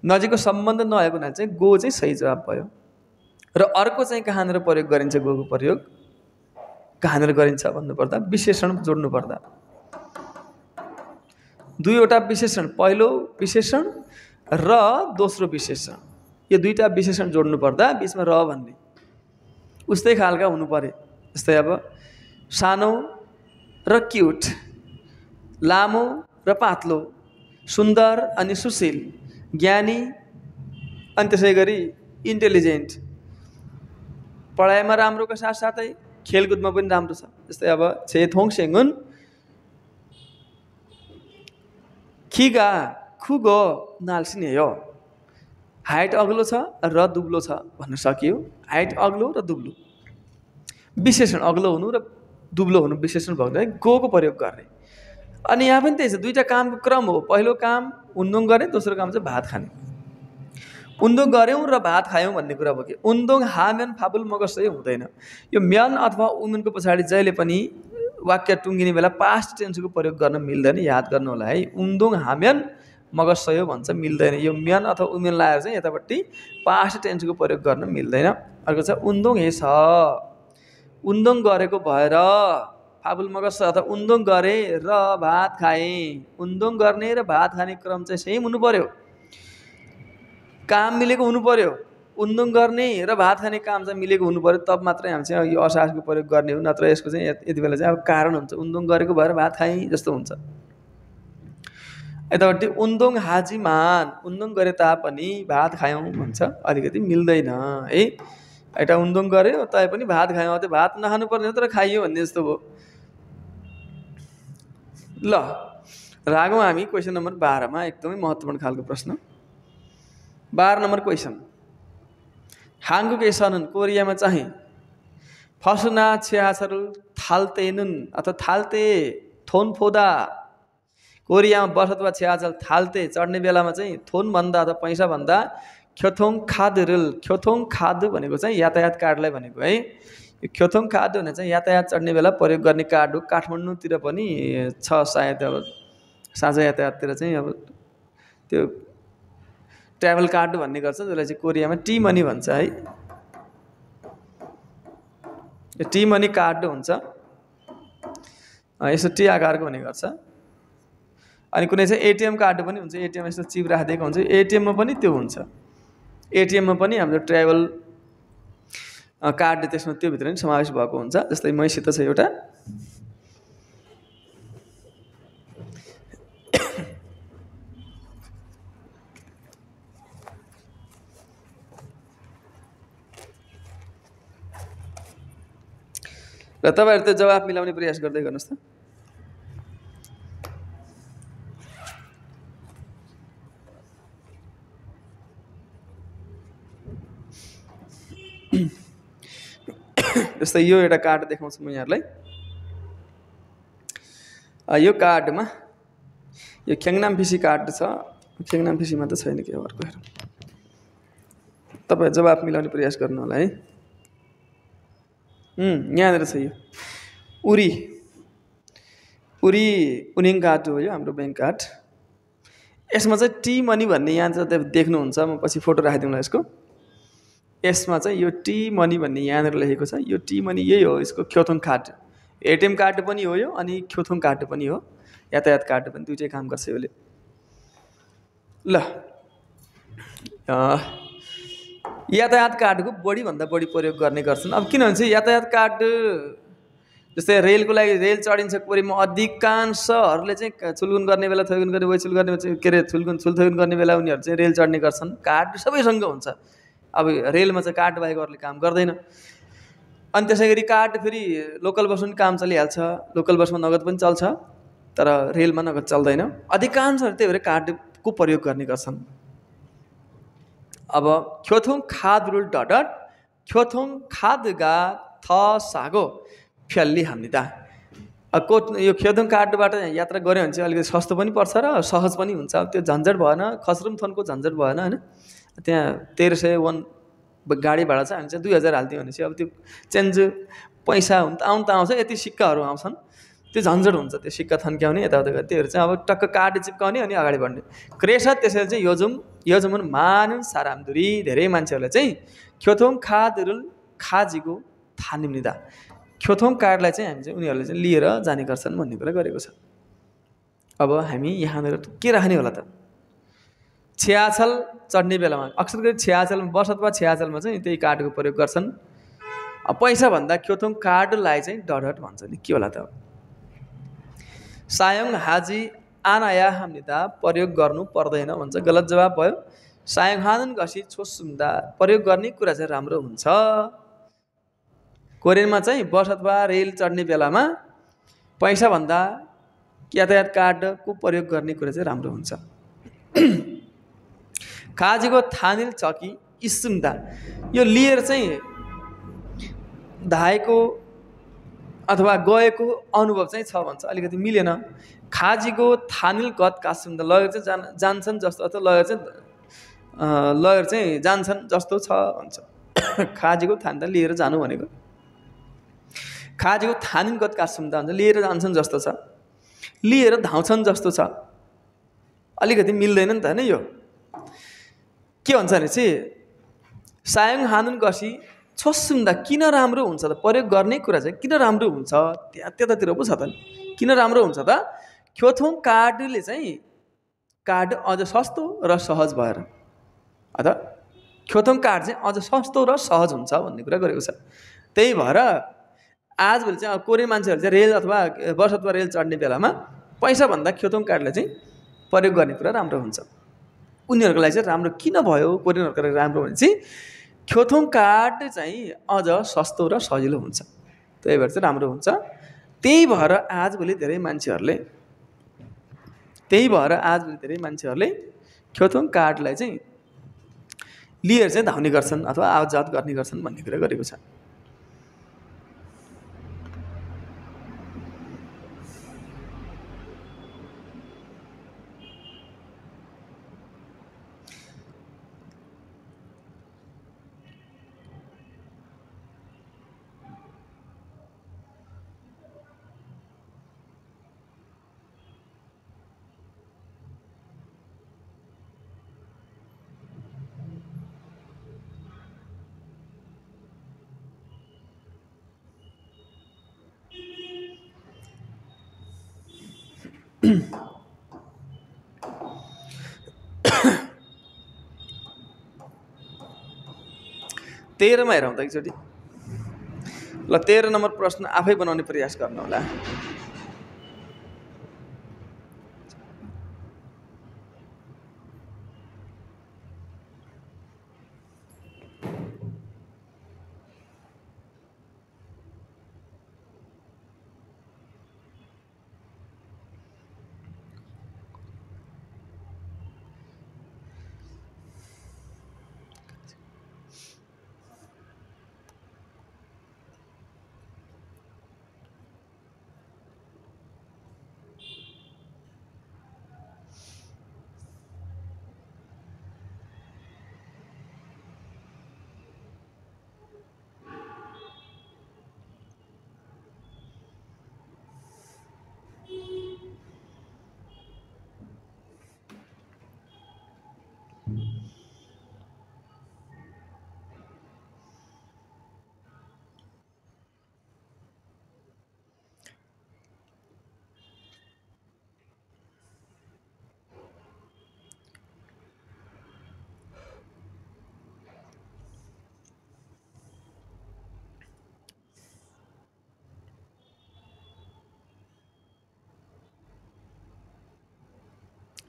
नजिकको सम्बन्ध नआएको हुनाले चाहिँ गो चाहिँ सही जवाब भयो। र अर्को चाहिँ कहाँनिर प्रयोग गरिन्छ गोको प्रयोग? कहाँनिर गरिन्छ भन्नुपर्दा विशेषण जोड्नु पर्दा। दुईवटा विशेषण, पहिलो विशेषण र दोस्रो विशेषण, यो दुईवटा विशेषण जोड्नु पर्दा बिचमा र भन्ने उस्तै खालका हुनु पर्यो। जस्तै अब सानो र क्युट, लामो र पातलो, सुन्दर अनि सुशील, ज्ञानी अनि त्यसै गरी इन्टेलिजेन्ट। पढाइमा राम्रोको साथसाथै खेलकुदमा पनि राम्रो छ। जस्तै अब छेथोङ सेङ्गुन खिगा खुगो नाल्सिने हो, हाइट अग्लो छ र दुब्लो छ भन्न सकियो। हाइट अग्लो र दुब्लो, विशेषण अग्लो हुनु र दुब्लो हुनु विशेषण भएको है गोको प्रयोग गर्ने। अनि यहाँ पनि त्यही छ, दुईवटा कामको क्रम हो। पहिलो काम उन्दुङ गर्ने, दोस्रो काम चाहिँ भात खाने। उन्दुङ गऱ्यौँ र भात खायौँ भन्ने कुरा भयो कि उन्दुङ हामेन फाबुल मगसयो हुँदैन। यो म्यान अथवा उमेनको पछाडि जहिले पनि वाक्य टुङ्गिने बेला पास्ट टेन्सको प्रयोग गर्न मिल्दैन। याद गर्नु होला है। उन्दुङ हामेन मगसयो भन्छ, मिल्दैन। यो म्यान अथवा उमेन लाएर चाहिँ यतापट्टि पास्ट टेन्सको प्रयोग गर्न मिल्दैन। अर्को छ उन्दुङ हेस, उन्दुङ गरेको भएर फाबुल मगस अथवा उन्दुङ गरे र भात खाएँ। उन्दुङ गर्ने र भात खाने क्रम चाहिँ सेम हुनु पर्यो, काम मिलेको हुनु पर्यो। उन्दुङ गर्ने र भात खाने काम चाहिँ मिलेको हुनु पर्यो, तब मात्रै हामी चाहिँ यो असासको प्रयोग गर्ने हो। नत्र यसको चाहिँ यति बेला चाहिँ अब कारण हुन्छ, उन्दुङ गरेको भएर भात खाएँ जस्तो हुन्छ। यतापट्टि उन्दुङ हाजीमान, उन्दुङ गरे तापनि भात खायौँ भन्छ, अलिकति मिल्दैन है। एउटा उन्दुङ गऱ्यो तै पनि भात खायौँ, त्यो भात नखानु पर्ने हो तर खाइयो भन्ने जस्तो भयो। ल रागौँ हामी क्वेसन नम्बर 12 मा। एकदमै महत्त्वपूर्ण खालको प्रश्न। 12 नम्बर क्वेसन। हाङ्गुके सनुन कोरियामा चाहिँ फसुना छ्याछरु थाल्तेनुन अथवा थाल्ते थोनफोदा। कोरियामा बस अथवा छ्याचल थाल्ते चढ्ने बेलामा चाहिँ थोन भन्दा अथवा पैसा भन्दा ख्योथोङ खादरुल, ख्योथोङ खाद भनेको चाहिँ यातायात कार्डलाई भनेको है। यो ख्योथोङ खाद भने चाहिँ यातायात चढ्ने बेला प्रयोग गर्ने कार्ड हो। काठमाडौँतिर पनि छ सायद, अब साझा यातायाततिर चाहिँ अब त्यो ट्राभल कार्ड भन्ने गर्छ, जसलाई चाहिँ कोरियामा टी मनी भन्छ है। यो टी मनी कार्ड हुन्छ, यसो टी आकारको हुने गर्छ। अनि कुनै चाहिँ एटिएम कार्ड पनि हुन्छ, एटिएम यस्तो चिप राखिदिएको हुन्छ, एटिएममा पनि त्यो हुन्छ। एटिएममा पनि हाम्रो ट्राभल कार्ड त्यसमा त्यो भित्र पनि समावेश भएको हुन्छ। जस्तै मैसित छ एउटा, र तपाईँहरू त्यो जवाफ मिलाउने प्रयास गर्दै गर्नुहोस् त। जस्तै यो एउटा कार्ड देखाउँछु म यहाँहरूलाई। यो कार्डमा यो ख्याङनाम फिसी कार्ड छ। ख्याङनाम फिसीमा त छैन के अर्को हेरौँ। तपाईँ जवाफ मिलाउने प्रयास गर्नु होला है। यहाँनिर छ यो उरी उनिङ कार्ड हो यो हाम्रो ब्याङ्क कार्ड। यसमा चाहिँ टी मनी भन्ने यहाँ चाहिँ देख्नुहुन्छ, म पछि फोटो राखिदिउँला यसको। यसमा चाहिँ यो टी मनी भन्ने यहाँनिर लेखेको छ। यो टी मनी यही हो, यसको ख्योथोङ कार्ड। एटिएम कार्ड पनि हो यो अनि ख्योथोङ कार्ड पनि हो, यातायात कार्ड पनि, दुइटै काम गर्छ यसले। ल यातायात कार्डको बढीभन्दा बढी प्रयोग गर्ने गर्छन्। अब किनभने चाहिँ यातायात कार्ड जस्तै रेलको लागि रेल चढिन्छ कोरीमा अधिकांशहरूले चाहिँ छुलगुन गर्ने बेला थैगुन गर्ने वैचुल गर्ने के अरे छुलथैगुन गर्ने बेला उनीहरू चाहिँ रेल चढ्ने गर्छन्। कार्ड सबैसँग हुन्छ। अब रेलमा चाहिँ कार्ड बाहेक अरूले काम गर्दैन। अनि त्यसै गरी कार्ड फेरि लोकल बसमा पनि काम चलिहाल्छ, लोकल बसमा नगद पनि चल्छ, तर रेलमा नगद चल्दैन। अधिकांशहरू त्यही भएर कार्डको प्रयोग गर्ने गर्छन्। अब ख्योथोङ खाद रुल डट ख्योथोङ खादगा थ सागो फ्याल्ली हामीता यो ख्योथोङ कार्डबाट यात्रा गऱ्यो भने चाहिँ अलिकति सस्तो पनि पर्छ र सहज पनि हुन्छ। त्यो झन्झट भएन, खस्रुम थनको झन्झट भएन होइन। त्यहाँ 1301 गाडी भाडा छ, हामी चाहिँ 2000 हाल्थ्यौँ भने चाहिँ अब त्यो चेन्ज पैसा हुन त आउँछ, यति सिक्काहरू आउँछन्, त्यो झन्झट हुन्छ त्यो सिक्का थन्क्याउने यताउता गर्ने। त्योहरू चाहिँ अब टक्क कार्ड चिप्काउने अनि अगाडि बढ्ने क्रेस। त्यसैले चाहिँ योजुम मानुन सारामदुरी धेरै मान्छेहरूलाई चाहिँ ख्योथोङ खाद रुल खाजीको थानिम्निदा ख्योथोङ कार्डलाई चाहिँ हामी चाहिँ उनीहरूले चाहिँ लिएर जाने गर्छन् भन्ने कुरा गरेको छ। अब हामी यहाँनिर के राख्ने होला त? छ्याचल चढ्ने बेलामा अक्सर गरी छ्याचलमा बस अथवा छ्याचलमा चाहिँ त्यही कार्डको प्रयोग गर्छन्। अब पैसा भन्दा ख्योथोङ कार्डलाई चाहिँ डडट भन्छ नि, के होला त? सायोङ हाजी आनाया हामीदा प्रयोग गर्नु पर्दैन भन्छ, गलत जवाब भयो। सायोङ हानन घसी छोसुम्दा प्रयोग गर्ने कुरा चाहिँ राम्रो हुन्छ। कोरियनमा चाहिँ बस अथवा रेल चढ्ने बेलामा पैसा भन्दा यातायात कार्डको प्रयोग गर्ने कुरा चाहिँ राम्रो हुन्छ। खाजीको थानिल चकी इस्सुम्दा यो लिएर चाहिँ धाएको अथवा गएको अनुभव चाहिँ छ भन्छ, अलिकति मिलेन। खाजीको थानिल गत कासुम्दा लगेर चाहिँ जान्छन् जस्तो, अथवा लगेर चाहिँ जान्छन् जस्तो छ भन्छ। खाजीको थान्दा लिएर जानु भनेको खाजीको थानिल गत कासुम्दा भन्छ, लिएर जान्छन् जस्तो छ, लिएर धाउँछन् जस्तो छ, अलिकति मिल्दैन नि त होइन। यो के भन्छ भने चाहिँ सायोङ हानुन गसी छोसुम्दा किन राम्रो हुन्छ त? प्रयोग गर्ने कुरा चाहिँ किन राम्रो हुन्छ? त्यतातिर पो छ त नि, किन राम्रो हुन्छ त? ख्योथोङ कार्डले चाहिँ कार्ड अझ सस्तो र सहज भएर, अथवा ख्योथोङ कार्ड चाहिँ अझ सस्तो र सहज हुन्छ भन्ने कुरा गरेको छ। त्यही भएर आजभोलि चाहिँ कोरियन मान्छेहरू चाहिँ रेल अथवा बस अथवा रेल चढ्ने बेलामा पैसा भन्दा ख्योथोङ कार्डलाई चाहिँ प्रयोग गर्ने कुरा राम्रो हुन्छ। उनीहरूको लागि चाहिँ राम्रो किन भयो? कोरियनहरूको लागि राम्रो भने चाहिँ ख्योथोङ कार्ड चाहिँ अझ सस्तो र सजिलो हुन्छ, त्यही भएर चाहिँ राम्रो हुन्छ। त्यही भएर आजभोलि धेरै मान्छेहरूले ख्योथोङ कार्डलाई चाहिँ लिएर चाहिँ धाउने गर्छन् अथवा आवत गर्ने गर्छन् भन्ने कुरा गरेको छ। तेह्रमा हेरौँ त एकचोटि। ल 13 नम्बर प्रश्न आफै बनाउने प्रयास गर्नु होला।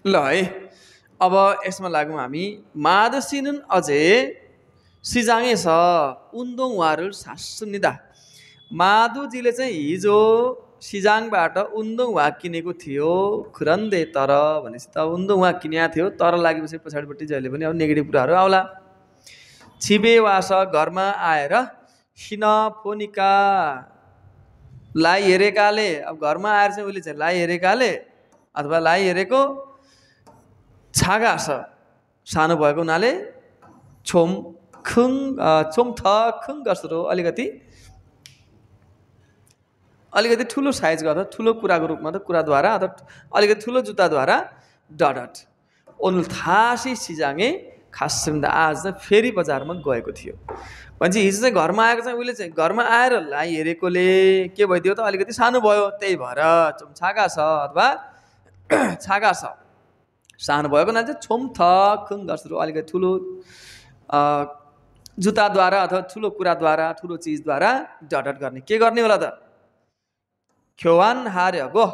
ल है अब यसमा लागौँ हामी मादसिनुन अझै सिजाङे छ उन्दोङ वारुल सासुनिदा माधुजीले चाहिँ हिजो सिजाङबाट उन्दोङ वा किनेको थियो खुरन्दे तर भनेपछि त उन्दोङ वा किनेको थियो तर लागेपछि पछाडिपट्टि जहिले पनि अब नेगेटिभ कुराहरू आउला छिबे वास घरमा आएर सिनफोनिका लाई हेरेकाले अब घरमा आएर चाहिँ उसले चाहिँ लाई हेरेकाले अथवा लाई हेरेको छागा छ सानो भएको हुनाले छोम थ खुङ गर्छरो अलिकति ठुलो साइज गर्दा ठुलो कुराको रूपमा त कुराद्वारा अथवा अलिकति ठुलो जुत्ताद्वारा डट ओनुल थासी सिजाङे खास आज चाहिँ फेरि बजारमा गएको थियो भनेपछि हिजो चाहिँ घरमा आएको चाहिँ उसले चाहिँ घरमा आएर लाई हेरेकोले के भइदियो त अलिकति सानो भयो त्यही भएर छागा छ अथवा छागा छ सानो भएको हुनाले चाहिँ छोम थ खुङ गर्छरो अलिकति ठुलो जुत्ताद्वारा अथवा ठुलो कुराद्वारा ठुलो चिजद्वारा डट गर्ने के गर्ने होला त ख्योवान हार्यो गो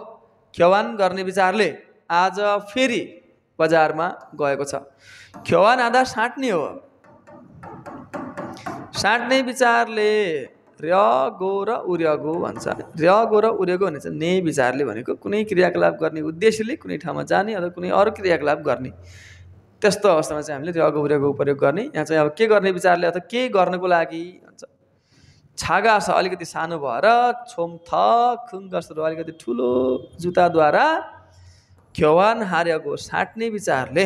ख्योवान गर्ने विचारले आज फेरि बजारमा गएको छ ख्योवान आधा साट्ने हो साट्ने विचारले र गो र उर्यगो भन्छ र गो र उर्यगो भने चाहिँ ने विचारले भनेको कुनै क्रियाकलाप गर्ने उद्देश्यले कुनै ठाउँमा जाने अथवा कुनै अरू क्रियाकलाप गर्ने त्यस्तो अवस्थामा चाहिँ हामीले र गो उर्यगो प्रयोग गर्ने यहाँ चाहिँ अब के गर्ने विचारले अथवा के गर्नको लागि भन्छ छागा छ अलिकति सानो भएर छोम थ खुङ गर्छरो अलिकति ठुलो जुत्ताद्वारा ख्योवान हार्यगो साट्ने विचारले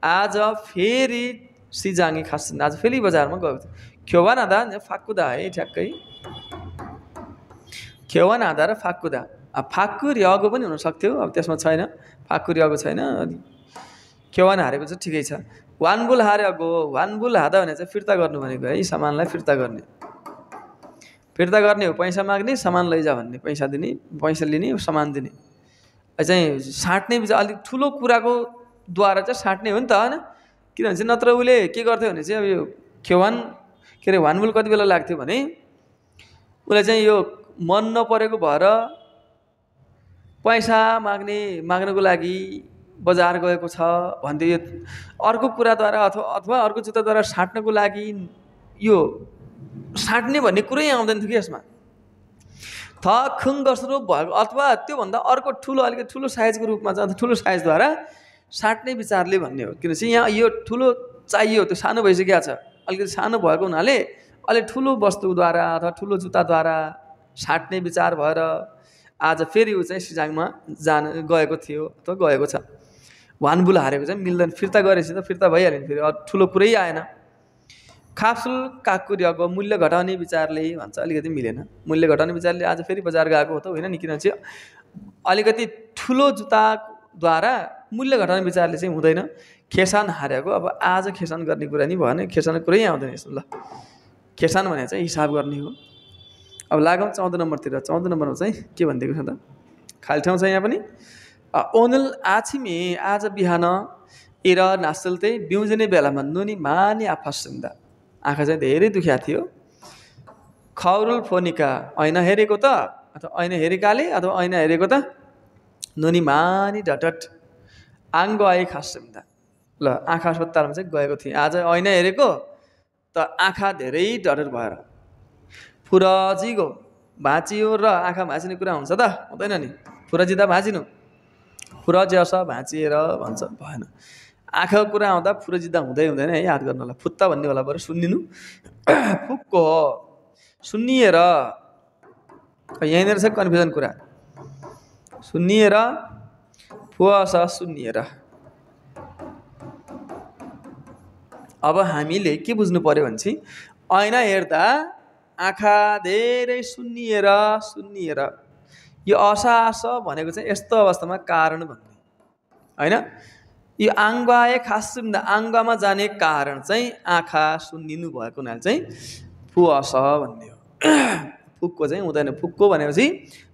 आज फेरि सिजाङे खास आज फेरि बजारमा गएको थियो ख्योवान आधा फाकुदा है ठ्याक्कै ख्योवान आधा र फाकुदा फाक्कु र्यगो पनि हुनसक्थ्यो अब त्यसमा छैन फाक्कु र्यगो छैन ख्योवान हारेको चाहिँ ठिकै छ वानबुल हार्यगो वानबुल हादा भने चाहिँ फिर्ता गर्नु भनेको है सामानलाई फिर्ता गर्ने हो पैसा माग्ने सामान लैजा भन्ने पैसा दिने पैसा लिने सामान दिने चाहिँ साट्ने अलिक ठुलो कुराको द्वारा चाहिँ साट्ने हो नि त होइन किनभने चाहिँ नत्र उसले के गर्थ्यो भने चाहिँ अब यो ख्योवान के अरे वानबुल कति बेला लाग्थ्यो भने उसलाई चाहिँ यो मन नपरेको भएर पैसा माग्नको लागि बजार गएको छ भन्दै यो अर्को कुराद्वारा अथवा अर्को जुत्ताद्वारा साट्नको लागि यो साट्ने भन्ने कुरै आउँदैन थियो कि यसमा थ खुङ गर्छरो भएको अथवा त्योभन्दा अर्को ठुलो अलिकति ठुलो साइजको रूपमा चाहिँ ठुलो साइजद्वारा साट्ने विचारले भन्ने हो किनभने यहाँ यो ठुलो चाहियो त्यो सानो भइसकेको छ अलिकति सानो भएको हुनाले अलिक ठुलो वस्तुद्वारा अथवा ठुलो जुत्ताद्वारा साट्ने विचार भएर आज फेरि ऊ चाहिँ सिजाङमा गएको थियो अथवा गएको छ वानबुल हारेको चाहिँ मिल्दैन फिर्ता गरेपछि त फिर्ता भइहाल्यो नि फेरि ठुलो कुरै आएन खाप्सुल काकुर्यको मूल्य घटाउने विचारले भन्छ अलिकति मिलेन मूल्य घटाउने विचारले आज फेरि बजार गएको हो त होइन नि किनभने चाहिँ अलिकति ठुलो जुत्ताद्वारा मूल्य घटाउने विचारले चाहिँ हुँदैन खेसान हारेको अब आज खेसान गर्ने कुरा नि भएन खेसान कुरै आउँदैन यसो ल खेसान भने चाहिँ हिसाब गर्ने हो अब लागौँ 14 नम्बरतिर 14 नम्बरमा चाहिँ के भनिदिएको छ त खाली ठाउँ छ यहाँ पनि ओनल आछिमे आज बिहान एर नासल्दै बिउजने बेलामा नुनी मानी आफासुन्दा आँखा चाहिँ धेरै दुख्या थियो खौरुल फोनिका ऐना हेरेको त अथवा ऐना हेरेकाले अथवा ऐना हेरेको त नुनी मानी डटट आङ्गो आए खासुन्दा ल आँखा अस्पतालमा चाहिँ गएको थिएँ आज ऐना हेरेको त आँखा धेरै डटट भएर फुरजिगो भाँचियो र आँखा भाँचिने कुरा हुन्छ त हुँदैन नि फुरजिँदा भाँचिनु फुरजियस भाँचिएर भन्छ भएन आँखाको कुरा आउँदा फुरजिँदा हुँदैन है याद गर्नु होला फुत्ता भन्ने होला बरु सुन्निनु फुक्को हो सुन्निएर यहीँनिर छ कन्फ्युजन कुरा सुन्निएर फुस सुन्निएर अब हामीले के बुझ्नु पर्यो भने चाहिँ ऐना हेर्दा आँखा धेरै सुन्निएर यो असास भनेको चाहिँ यस्तो अवस्थामा कारण भन्ने होइन यो आङ्गाए खास आङ्गामा जाने कारण चाहिँ आँखा सुन्निनु भएको हुनाले चाहिँ फुअस भन्ने हो फुक्को चाहिँ हुँदैन फुक्को भनेपछि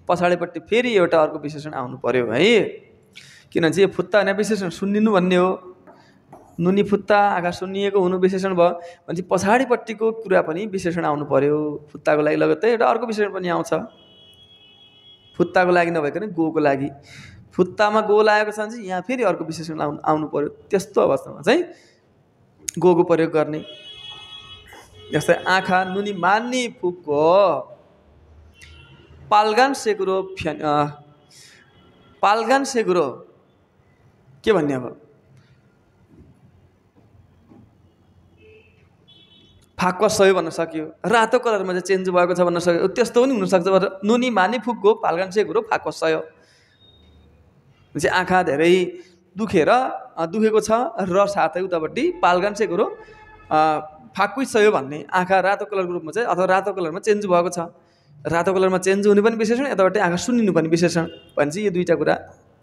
पछाडिपट्टि फेरि एउटा अर्को विशेषण आउनु पर्यो है किनभने चाहिँ यो फुत्ता होइन विशेषण सुन्निनु भन्ने हो नुनी फुत्ता आँखा सुन्निएको हुनु विशेषण भयो भने चाहिँ पछाडिपट्टिको कुरा पनि विशेषण आउनु पर्यो फुत्ताको लागि लगत्तै एउटा अर्को विशेषण पनि आउँछ फुत्ताको लागि नभइकन गोको लागि खुट्टामा गो लागेको छ भने चाहिँ यहाँ फेरि अर्को विशेषण आउनु पर्यो। त्यस्तो अवस्थामा चाहिँ गोको प्रयोग गर्ने। जस्तै आँखा नुनी मान्ने फुको पाल्गान सेकुरो पाल्गान सेकुरो के भन्ने अब फाक्वा सयो भन्न सक्यो। रातो कलरमा चाहिँ चेन्ज भएको छ भन्न सक्यो। त्यस्तो पनि हुनसक्छ। नुनी मानी फुक्गो फाल्गान सेकुरो फाक्वा सयो चाहिँ आँखा धेरै दुखेको छ र साथै उतापट्टि पाल्गान सेकुरो फाक्वै सयो भन्ने। आँखा रातो कलरको रूपमा चाहिँ अथवा रातो कलरमा चेन्ज भएको छ। रातो कलरमा चेन्ज हुने पनि विशेषण, यतापट्टि आँखा सुन्निनु पनि विशेषण भनेपछि यो दुईवटा कुरा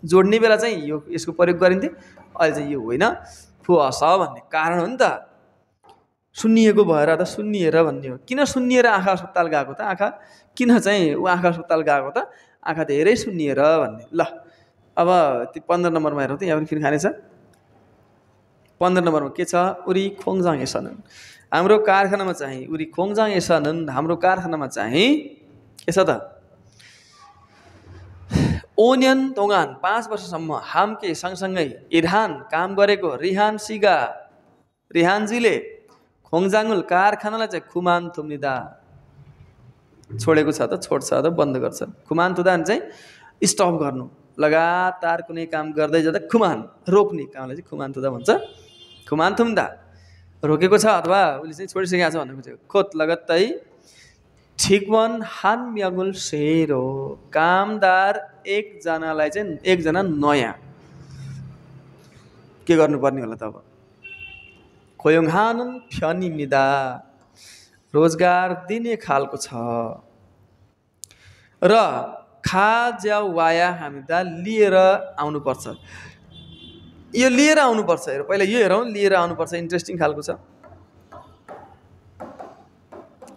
जोड्ने बेला चाहिँ यसको प्रयोग गरिन्थ्यो। अहिले चाहिँ यो होइन, फुअस भन्ने कारण हो नि त। सुन्निएको भएर त सुन्निएर भन्ने हो। किन सुन्निएर आँखा अस्पताल गएको त? आँखा किन चाहिँ ऊ आँखा अस्पताल गएको त? आँखा धेरै सुन्निएर भन्ने। ल अब त्यो 15 नम्बरमा हेरौँ त। यहाँ पनि फेरि खाने छ। 15 नम्बरमा के छ? उरी खोङजाङ एसनन्। हाम्रो कारखानामा चाहिँ उरी खोङजाङ एसनन्। हाम्रो कारखानामा चाहिँ के छ त? ओनियन तोगान 5 वर्षसम्म हामके सँगसँगै इरहान काम गरेको रिहान सिगा रिहानजीले खोङजाङुल कारखानालाई चाहिँ खुमान थुम्निदा छोडेको छ त, छोड्छ त, बन्द गर्छ। खुमान थुदान चाहिँ स्टप गर्नु, लगातार कुनै काम गर्दै जाँदा खुमान रोक्ने कामलाई चाहिँ खुमान थुदा भन्छ। खुमान थुम्दा रोकेको छ अथवा उसले चाहिँ छोडिसकेको छ भन्ने बुझ्यो। खोत लगत्तै ठिकवन हान म्यागुल सेरो कामदार एकजनालाई चाहिँ एकजना नयाँ के गर्नुपर्ने होला त? अब खोयोङहानन फ्यनिमिदा रोजगार दिने खालको छ र खाज्या वाया हामीदा लिएर आउनुपर्छ। यो लिएर आउनुपर्छ। हेर पहिला यो हेरौँ, लिएर आउनुपर्छ इन्ट्रेस्टिङ खालको छ।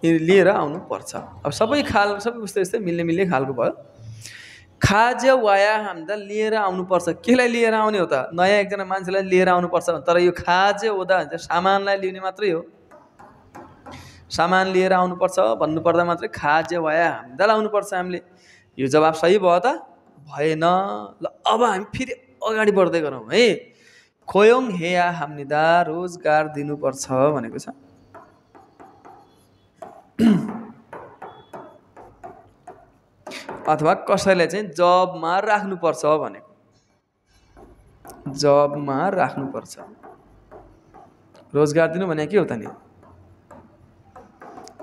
यो लिएर आउनुपर्छ। अब सबै उस्तै उस्तै मिल्ने खालको भयो। खाज्या वाया हामीदा लिएर आउनुपर्छ। केलाई लिएर आउने हो त? नयाँ एकजना मान्छेलाई लिएर आउनुपर्छ। तर यो खाज्या ओदा भन्छ सामानलाई लिने मात्रै हो। सामान लिएर आउनुपर्छ भन्नुपर्दा मात्रै खाज्या वाया हामीदा आउनुपर्छ। हामीले यो जवाब सही भयो त? भएन। ल अब हामी फेरि अगाडि बढ्दै गरौँ है। खोयोङ हेया हामीदा रोजगार दिनुपर्छ भनेको छ। अथवा कसैलाई चाहिँ जबमा राख्नुपर्छ भनेको। जबमा राख्नुपर्छ। रोजगार दिनु भने के हो त नि?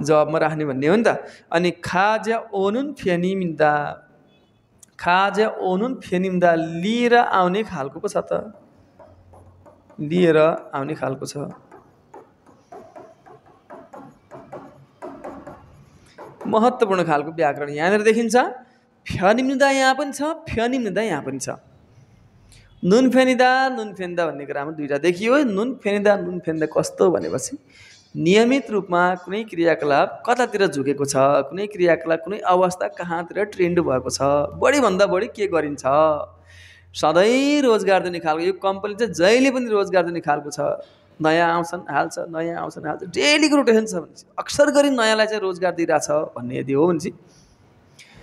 जबमा राख्ने भन्ने हो नि त। अनि खाज्या ओनुन फेनिमिदा खाज्या ओनुन फेनिमिदा लिएर आउने खालको पो छ त। लिएर आउने खालको छ। महत्त्वपूर्ण खालको व्याकरण यहाँनिर देखिन्छ। फ्यनिमिदा यहाँ पनि छ, फ्यनिमिदा यहाँ पनि छ। नुन फेनिदा भन्ने कुरामा दुईवटा देखियो। नुन फेनिदा कस्तो भनेपछि नियमित रूपमा कुनै क्रियाकलाप कतातिर झुकेको छ, कुनै क्रियाकलाप कुनै अवस्था कहाँतिर ट्रेन्ड भएको छ, बढीभन्दा बढी के गरिन्छ, सधैँ रोजगार दिने खालको। यो कम्पनी चाहिँ जहिले पनि रोजगार दिने खालको छ। नयाँ आउँछन् हाल्छ, नयाँ आउँछन् हाल्छ, डेलीको रोटेसन छ भनेपछि अक्सर गरी नयाँलाई चाहिँ रोजगार दिइरहेछ भन्ने यदि हो भनेपछि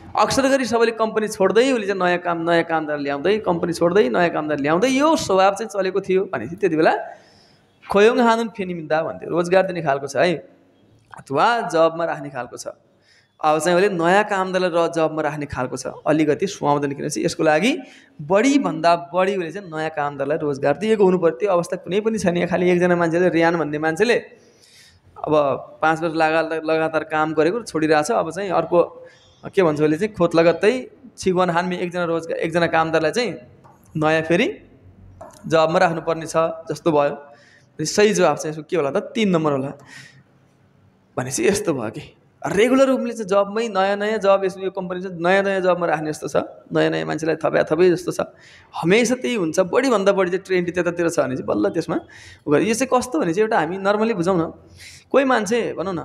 अक्सर गरी सबैले कम्पनी छोड्दै उसले चाहिँ नयाँ कामदार ल्याउँदै, कम्पनी छोड्दै नयाँ कामदार ल्याउँदै यो स्वभाव चाहिँ चलेको थियो भनेपछि त्यति बेला खोयोङ हानुन फेनिमिदा भन्थ्यो। रोजगार दिने खालको छ है, अथवा जबमा राख्ने खालको छ। अब चाहिँ उसले नयाँ कामदारलाई जबमा राख्ने खालको छ। अलिकति सुहाउँदैन किनभने यसको लागि बढीभन्दा बढी उसले चाहिँ नयाँ कामदारलाई रोजगार दिएको हुनु पर्यो। त्यो अवस्था कुनै पनि छैन। खालि एकजना मान्छेले रियान भन्ने मान्छेले अब 5 वर्ष लगातार काम गरेको छोडिरहेछ। अब चाहिँ अर्को के भन्छ उसले चाहिँ खोत लगत्तै छिगवन हानमे एकजना कामदारलाई चाहिँ नयाँ फेरि जबमा राख्नुपर्ने छ जस्तो भयो। सही जवाब चाहिँ यसको के होला त? 3 नम्बर होला। भनेपछि यस्तो भयो कि रेगुलर रूपले चाहिँ जबमै नयाँ जब यो कम्पनी चाहिँ नयाँ जबमा राख्ने जस्तो छ। नयाँ मान्छेलाई थपे जस्तो छ। हमेसा त्यही हुन्छ। बढीभन्दा बढी चाहिँ ट्रेन्ड त्यतातिर छ भने चाहिँ बल्ल त्यसमा यो चाहिँ कस्तो भने चाहिँ एउटा हामी नर्मली बुझौँ न। कोही मान्छे भनौँ न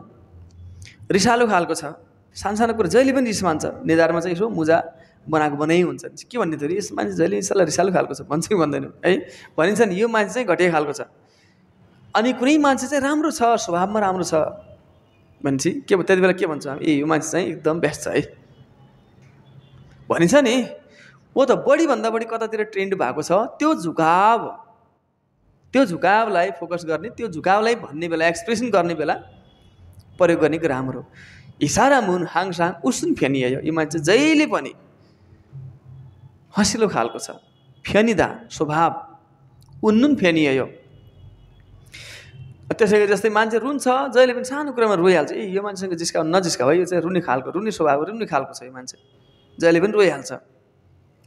रिसालो खालको छ, सानो कुरा जहिले पनि रिस मान्छ। निधारमा चाहिँ यसो मुजा बनाएको बनाइ हुन्छ। के भन्ने थियो? यस मान्छे जहिले रिसालो खालको छ भन्छ कि भन्दैन है? भनिन्छ नि यो मान्छे चाहिँ घटिया खालको छ। अनि कुनै मान्छे चाहिँ राम्रो छ, स्वभावमा राम्रो छ भनेपछि के त्यति बेला के भन्छ? ए यो मान्छे चाहिँ एकदम बेस्ट छ है भनिन्छ नि। हो त बढीभन्दा बढी कतातिर ट्रेन्ड भएको छ त्यो झुकावलाई फोकस गर्ने, त्यो झुकावलाई भन्ने बेला, एक्सप्रेसन गर्ने बेला प्रयोग गर्ने ग्रामर हो। इसारा मुन हाङसाङ उसन फेनियो, यो मान्छे जहिले पनि हँसिलो खालको छ, फेनिदा स्वभाव, उन्नुन फेनियो। त्यसै गरी जस्तै मान्छे रुन्छ, जहिले पनि सानो कुरामा रोइहाल्छ, ए यो मान्छेसँग जिस्काउ नजिस्काउ है, यो चाहिँ रुने स्वभाव, रुने खालको छ यो मान्छे, जहिले पनि रोइहाल्छ।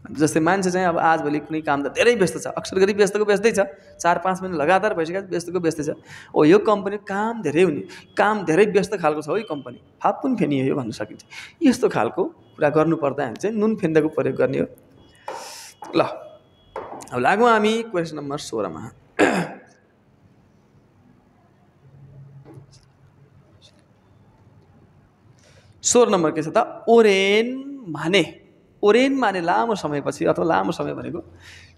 जस्तै मान्छे चाहिँ अब आजभोलि कुनै काम त धेरै व्यस्त छ, अक्सर गरी व्यस्तै छ, 4-5 महिना लगातार भइसक्यो व्यस्तै छ, ओ यो कम्पनी काम धेरै हुने, काम धेरै व्यस्त खालको छ हो यो कम्पनी, फापुन फेनियो यो भन्न सकिन्छ। यस्तो खालको कुरा गर्नुपर्दा हामी चाहिँ नुन फेन्दाको प्रयोग गर्ने हो। ल अब लागौँ हामी क्वेसन नम्बर 16 मा। 16 नम्बर के छ त, ओरेन माने लामो समयपछि, अथवा लामो समय भनेको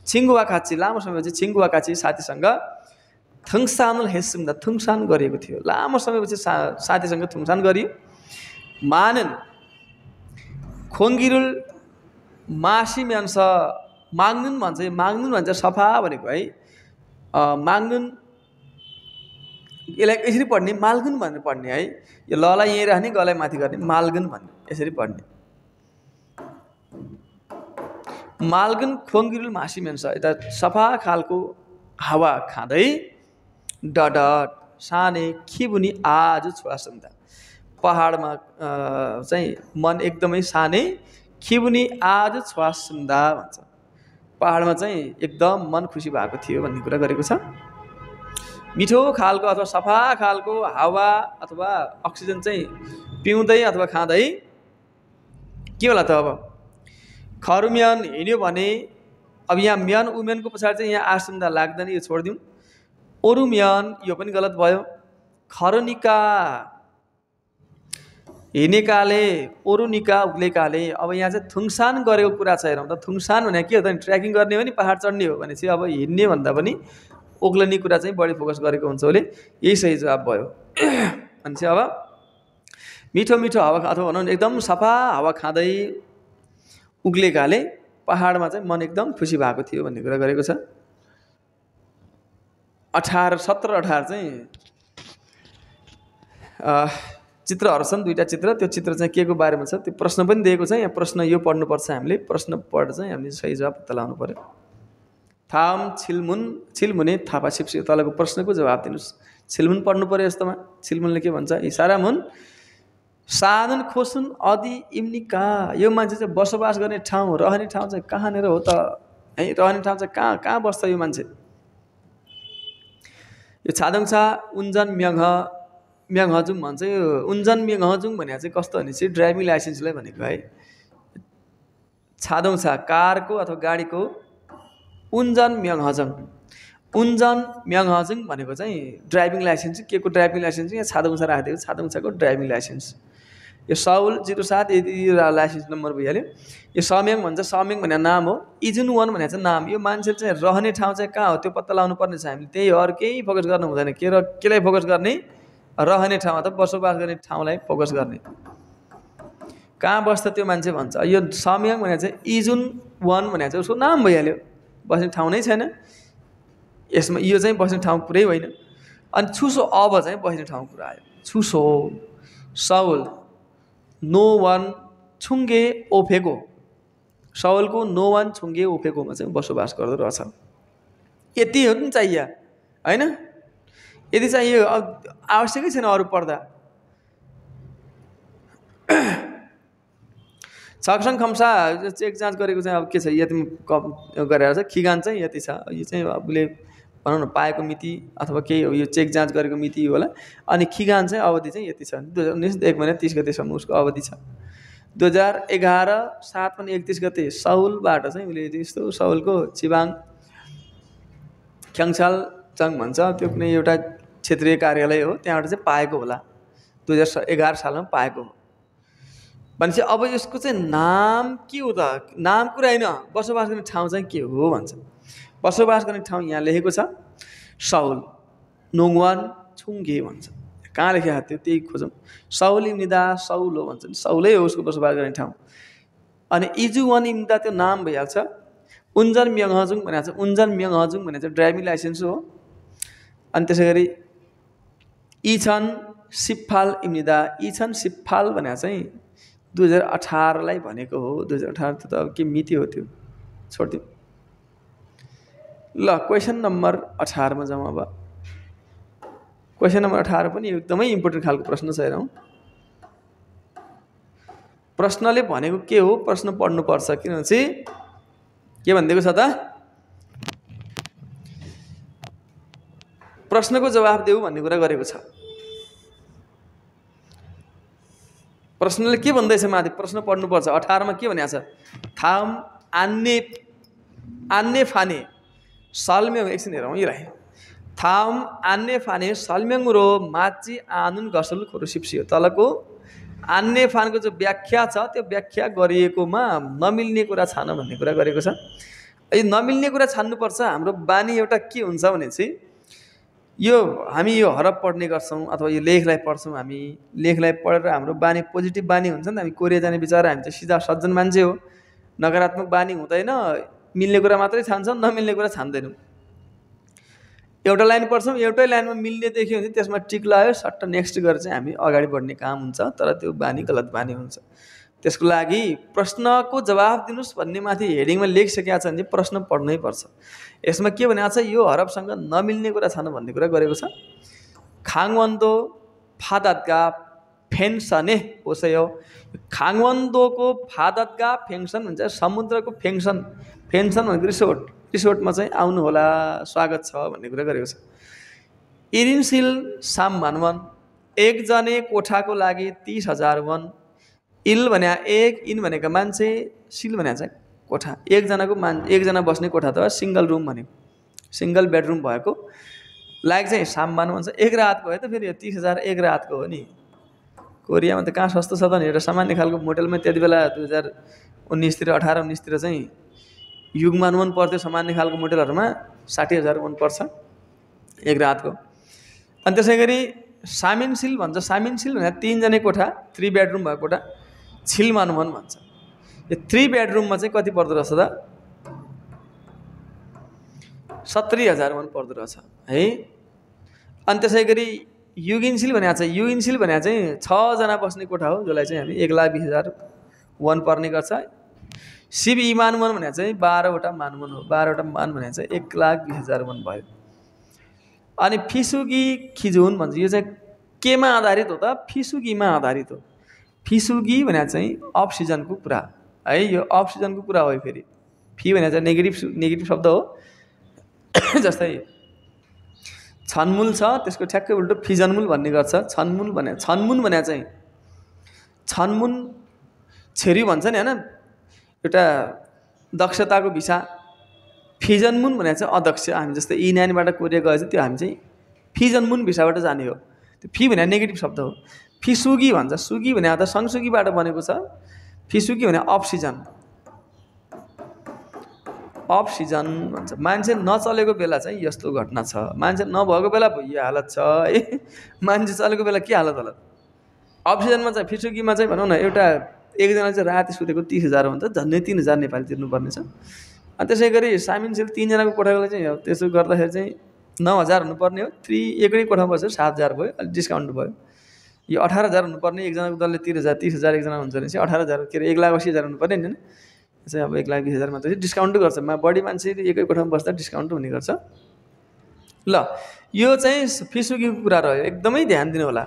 छिङ्गुवा काची, लामो समयपछि छिङ्गुवा काची साथीसँग थुङसानुल हेसिम्दा थुङसान गरिएको थियो। लामो समयपछि साथीसँग थुङसान गरियो। मानन खोङ्गिरुल मासी म्यान्स माग्नुन भन्छ सफा भनेको है, माग्नुन यसलाई यसरी पढ्ने, माल्गुन भनेर पढ्ने है, यो ललाई यहीँ राख्ने, गलाई माथि गर्ने, माल्गुन भन्ने यसरी पढ्ने। माल्गुन खोङ्गिरुल मासी मेन्स, यता सफा खालको हावा खाँदै डडट साने खिबुनी आज छोरासुन्दा, पहाडमा चाहिँ मन एकदमै साने, खिबुनी आज छोरासुन्दा भन्छ, पहाडमा चाहिँ एकदम मन खुसी भएको थियो भन्ने कुरा गरेको छ। मिठो खालको अथवा सफा खालको हावा अथवा अक्सिजन चाहिँ पिउँदै अथवा खाँदै के होला त। अब खरुम्यान हिँड्यो भने, अब यहाँ म्यान उमेनको पछाडि चाहिँ यहाँ आसुन्दा लाग्दैन, यो छोडिदिउँ। ओरुम्यान यो पनि गलत भयो। खरुनिका हिँडेकाले, ओरुनिका उक्लेकाले, अब यहाँ चाहिँ थुङसान गरेको कुरा छ। हेरौँ त, थुङसान भने के हो त, ट्रेकिङ गर्ने हो नि, पहाड चढ्ने हो भने चाहिँ अब हिँड्ने भन्दा पनि ओक्लने कुरा चाहिँ बढी फोकस गरेको हुन्छ उसले, यही सही जवाब भयो। अनि चाहिँ अब मिठो हावा अथवा भनौँ एकदम सफा हावा खाँदै उक्लेकाले पहाडमा चाहिँ मन एकदम खुसी भएको थियो भन्ने कुरा गरेको छ। 17-18 चाहिँ चित्रहरू छन्, 2टा चित्र, त्यो चित्र चाहिँ के को बारेमा छ त्यो प्रश्न पनि दिएको छ। यहाँ प्रश्न यो पढ्नुपर्छ हामीले, प्रश्न पढ्दा चाहिँ हामीले सही जवाब पत्ता लगाउनु पर्यो। थाम छिलमुने थापा छिप्सी, तलको प्रश्नको जवाब दिनुहोस्। छिलमुन पढ्नु पर्यो यस्तोमा। छिलमुनले के भन्छ, इसारा मुन साधन खोसुन अदि इम्निका, यो मान्छे चाहिँ बसोबास गर्ने ठाउँ, रहने ठाउँ चाहिँ कहाँनिर हो त है, रहने ठाउँ चाहिँ कहाँ बस्छ यो मान्छे। यो छादोङछा उन्जन म्याङहजुङ भन्छ। यो उन्जन म्याङहजुङ भने चाहिँ कस्तो भने चाहिँ ड्राइभिङ लाइसेन्सलाई भनेको है। छादोङछा कारको अथवा गाडीको, उन्जन म्याङहजुङ भनेको चाहिँ ड्राइभिङ लाइसेन्स। के को ड्राइभिङ लाइसेन्स, यहाँ छादोङछा राखिदिएको, छादोङछाको ड्राइभिङ लाइसेन्स। यो साउल 07 यदि लाइसेन्स नम्बर भइहाल्यो। यो सम्याङ भन्छ, सम्याङ भने नाम हो, इजुन 1 भने चाहिँ नाम। यो मान्छे चाहिँ रहने ठाउँ चाहिँ कहाँ हो त्यो पत्ता लगाउनु पर्ने छ हामीले, त्यही हो, अरू केही फोकस गर्नु हुँदैन। केलाई फोकस गर्ने, रहने ठाउँ अथवा बसोबास गर्ने ठाउँलाई फोकस गर्ने, कहाँ बस्छ त्यो मान्छे भन्छ। यो सम्याङ भने चाहिँ इजुन 1 भने चाहिँ उसको नाम भइहाल्यो, बस्ने ठाउँ नै छैन यसमा, यो चाहिँ बस्ने ठाउँ पुरै होइन। अनि छुसो अब चाहिँ बस्ने ठाउँ कुरा आयो। छुसो साउल नो वान छुङ्गे ओफेको, साउलको नो वान छुङ्गे ओफेकोमा चाहिँ बसोबास गर्दो रहेछ। यति हो नि चाहियो होइन, यदि चाहियो, आवश्यकै छैन अरू पढ्दा। छक्सङ खम्सा चेक जाँच गरेको चाहिँ अब के छ, यति गरेर चाहिँ खिगान चाहिँ यति छ, यो चाहिँ आफूले भनौँ न पाएको मिति अथवा केही हो, यो चेक जाँच गरेको मिति होला। अनि खिगान चाहिँ अवधि चाहिँ यति छ, 2019 1 महिना 30 गतेसम्म उसको अवधि छ। 2011 7 पनि 31 गते साउलबाट चाहिँ उसले यस्तो, साउलको चिबाङ ख्याङछाल चङ भन्छ, त्यो कुनै एउटा क्षेत्रीय कार्यालय हो, त्यहाँबाट चाहिँ पाएको होला, 2011 सालमा पाएको हो। भनेपछि अब यसको चाहिँ नाम के हो त, नाम कुरा होइन, बसोबास गर्ने ठाउँ चाहिँ के हो भन्छ। बसोबास गर्ने ठाउँ यहाँ लेखेको छ, साउल नोङवान छुङ्गे भन्छ। कहाँ लेखेको थियो त्यही खोजौँ। साउल इम्निदा साउल हो भन्छ, साउलै हो उसको बसोबास गर्ने ठाउँ। अनि इजु वान इम्दा त्यो नाम भइहाल्छ। उन्जन म्यङहजुङ भनेको चाहिँ उन्जन म्यङहजुङ भनेको चाहिँ ड्राइभिङ लाइसेन्स हो। अनि त्यसै गरी इछन सिप्फाल इम्निदा इछन सिप्फाल भनेको चाहिँ 2018 भनेको हो। 2018 त अब के मिति हो त्यो छोडिदिउँ। ल क्वेसन नम्बर 18 मा जाउँ। अब क्वेसन नम्बर 18 पनि एकदमै इम्पोर्टेन्ट खालको प्रश्न छ। हेरौँ प्रश्नले भनेको के हो, प्रश्न पढ्नुपर्छ। किनभने चाहिँ के भनिदिएको छ त, प्रश्नको जवाफ देऊ भन्ने कुरा गरेको छ। प्रश्नले के भन्दैछ माथि, प्रश्न पढ्नुपर्छ। 18 मा के भनेको छ, थाम आन्ने फाने सालम्यङ। एकछिन हेरौँ यो राखेँ। थाम आन्ने फाने सालम्यङ रो माची आनुन गसल खोरुसिप्सियो। तलको आन्ने फानको जो व्याख्या छ त्यो व्याख्या गरिएकोमा नमिल्ने कुरा छान भन्ने कुरा गरेको छ। यो नमिल्ने कुरा छान्नुपर्छ। हाम्रो बानी एउटा के हुन्छ भने चाहिँ यो हामी यो हरफ पढ्ने गर्छौँ अथवा यो लेखलाई पढ्छौँ। हामी लेखलाई पढेर हाम्रो बानी पोजिटिभ बानी हुन्छ नि त। हामी कोरिया जाने बिचारा हामी चाहिँ सिधा सज्जन मान्छे हो। नकारात्मक बानी हुँदैन। मिल्ने कुरा मात्रै छान्छौँ, नमिल्ने कुरा छान्दैनौँ। एउटा लाइन पढ्छौँ, एउटै लाइनमा मिल्ने देख्यो भने त्यसमा टिक लगायो, सट्ट नेक्स्ट गरेर चाहिँ हामी अगाडि बढ्ने काम हुन्छ। तर त्यो बानी गलत बानी हुन्छ। त्यसको लागि प्रश्नको जवाफ दिनुस् भन्ने माथि हेडिङमा लेखिसकेको छ भने प्रश्न पढ्नै पर्छ। यसमा के भनेको छ, यो हरफसँग नमिल्ने कुरा छान भन्ने कुरा गरेको छ। खाङवन्दो फादातगा फेन्सने होसयो। खाङवन्दोको फादातगा फेङ्सन भन्छ समुद्रको फेङ्सन। फेन्सन भनेको रिसोर्ट। रिसोर्टमा चाहिँ आउनु होला, स्वागत छ भन्ने कुरा गरेको छ। इरिनसिल साम भनवन एकजने कोठाको लागि 30,000 वन। इल भन्या एक, इन भनेको मान्छे, सिल भन्या चाहिँ कोठा। एकजना बस्ने कोठा त सिङ्गल रुम भनेको, सिङ्गल बेडरुम भएको लाइक चाहिँ साम भनवन भन्छ। एक रातको है त फेरि यो 30,000 एक रातको हो नि। कोरियामा त कहाँ सस्तो छ त नि। एउटा सामान्य खालको मोटेलमा त्यति बेला 2019 तिर 18-19 तिर चाहिँ युगमान वन पर्थ्यो। सामान्य खालको मोटेलहरूमा 60,000 वन पर्छ एक रातको। अनि त्यसै गरी सामिनसिल भन्छ। सामिनसिल भनेर 3 जने कोठा, 3 बेडरुम भएको कोठा छिलमान वन भन्छ। यो 3 बेडरुममा चाहिँ कति पर्दो रहेछ त, 70,000 वन पर्दो रहेछ है। अनि त्यसै गरी युगिनसिल भनेको चाहिँ, युगिनसिल भनेको चाहिँ 6 जना बस्ने कोठा हो, जसलाई चाहिँ हामी 1,20,000 वन पर्ने गर्छ। शिव इमान वन भनेको चाहिँ 12वटा मानवन हो। 12वटा मान भनेको चाहिँ 1,20,000 वन भयो। अनि फिसुगी खिजुन भन्छ। यो चाहिँ केमा आधारित हो त, फिसुगीमा आधारित हो। फिसुगी भनेको चाहिँ अफ सिजनको कुरा है। यो अफ सिजनको कुरा हो। फेरि फी भनेको चाहिँ नेगेटिभ शब्द हो। जस्तै छनमुल छ, त्यसको ठ्याक्कै उल्टो फिजनमुल भन्ने गर्छ। छनमुन भने चाहिँ छनमुन छेरी भन्छ नि होइन, एउटा दक्षताको भिसा। फिजनमुन भनेको चाहिँ अदक्ष। हामी जस्तै E9बाट कोरिया गएछ त्यो हामी चाहिँ फिजनमुन भिसाबाट जाने हो। त्यो फी भने नेगेटिभ शब्द हो। फिसुगी भन्छ। सुगी भने त सँगसुगीबाट बनेको छ। फिसुगी भने अफ सिजन। अफ सिजन भन्छ। मान्छे नचलेको बेला चाहिँ यस्तो घटना छ, मान्छे नभएको बेला यो हालत छ है। मान्छे चलेको बेला के हालत होला। अफ सिजनमा चाहिँ फिसुगीमा चाहिँ भनौँ न, एउटा एकजना चाहिँ राति सुतेको 30,000 भन्छ, झन्डै 3,000 नेपाली तिर्नुपर्ने छ। अनि त्यसै गरी सामिनसिल 3 जनाको कोठाको चाहिँ त्यसो गर्दाखेरि चाहिँ 9,000 हुनुपर्ने हो। 3 एकै कोठामा बसेर 7,000 भयो, अलिक डिस्काउन्ट भयो। यो 18,000 हुनुपर्ने, एकजनाको दलले 30,000 एकजना हुन्छ भने चाहिँ 18,000 के अरे 1,80,000 हुनुपर्ने नि। चाहिँ अब 1,20,000 मात्रै डिस्काउन्ट गर्छ। बढी मान्छे एकै कोठामा बस्दा डिस्काउन्ट हुने गर्छ। ल यो चाहिँ फिसुगीको कुरा रह्यो, एकदमै ध्यान दिनु होला।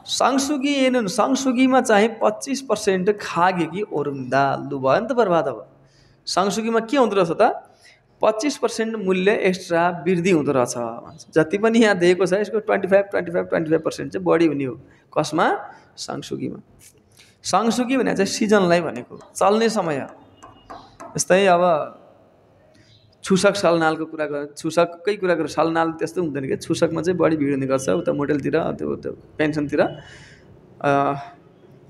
सँगसुगी हेर्नु, सँगसुगीमा चाहिँ 25% खागेकी ओरुङ्दा लु भयो नि त बर्बाद। अब सँगसुगीमा के हुँदो रहेछ त, 25% मूल्य एक्स्ट्रा वृद्धि हुँदो रहेछ भन्छ। जति पनि यहाँ दिएको छ यसको 25% चाहिँ बढी हुने हो। कसमा, सँगसुगीमा। सँगसुगी भने चाहिँ सिजनलाई भनेको, चल्ने समय। जस्तै अब छुसक सलनालको कुरा गरेर, छुसककै कुरा गरेर सलनाल त्यस्तो हुँदैन कि। छुसकमा चाहिँ बढी भिड हुने गर्छ उता मोटेलतिर, त्यो पेन्सनतिर।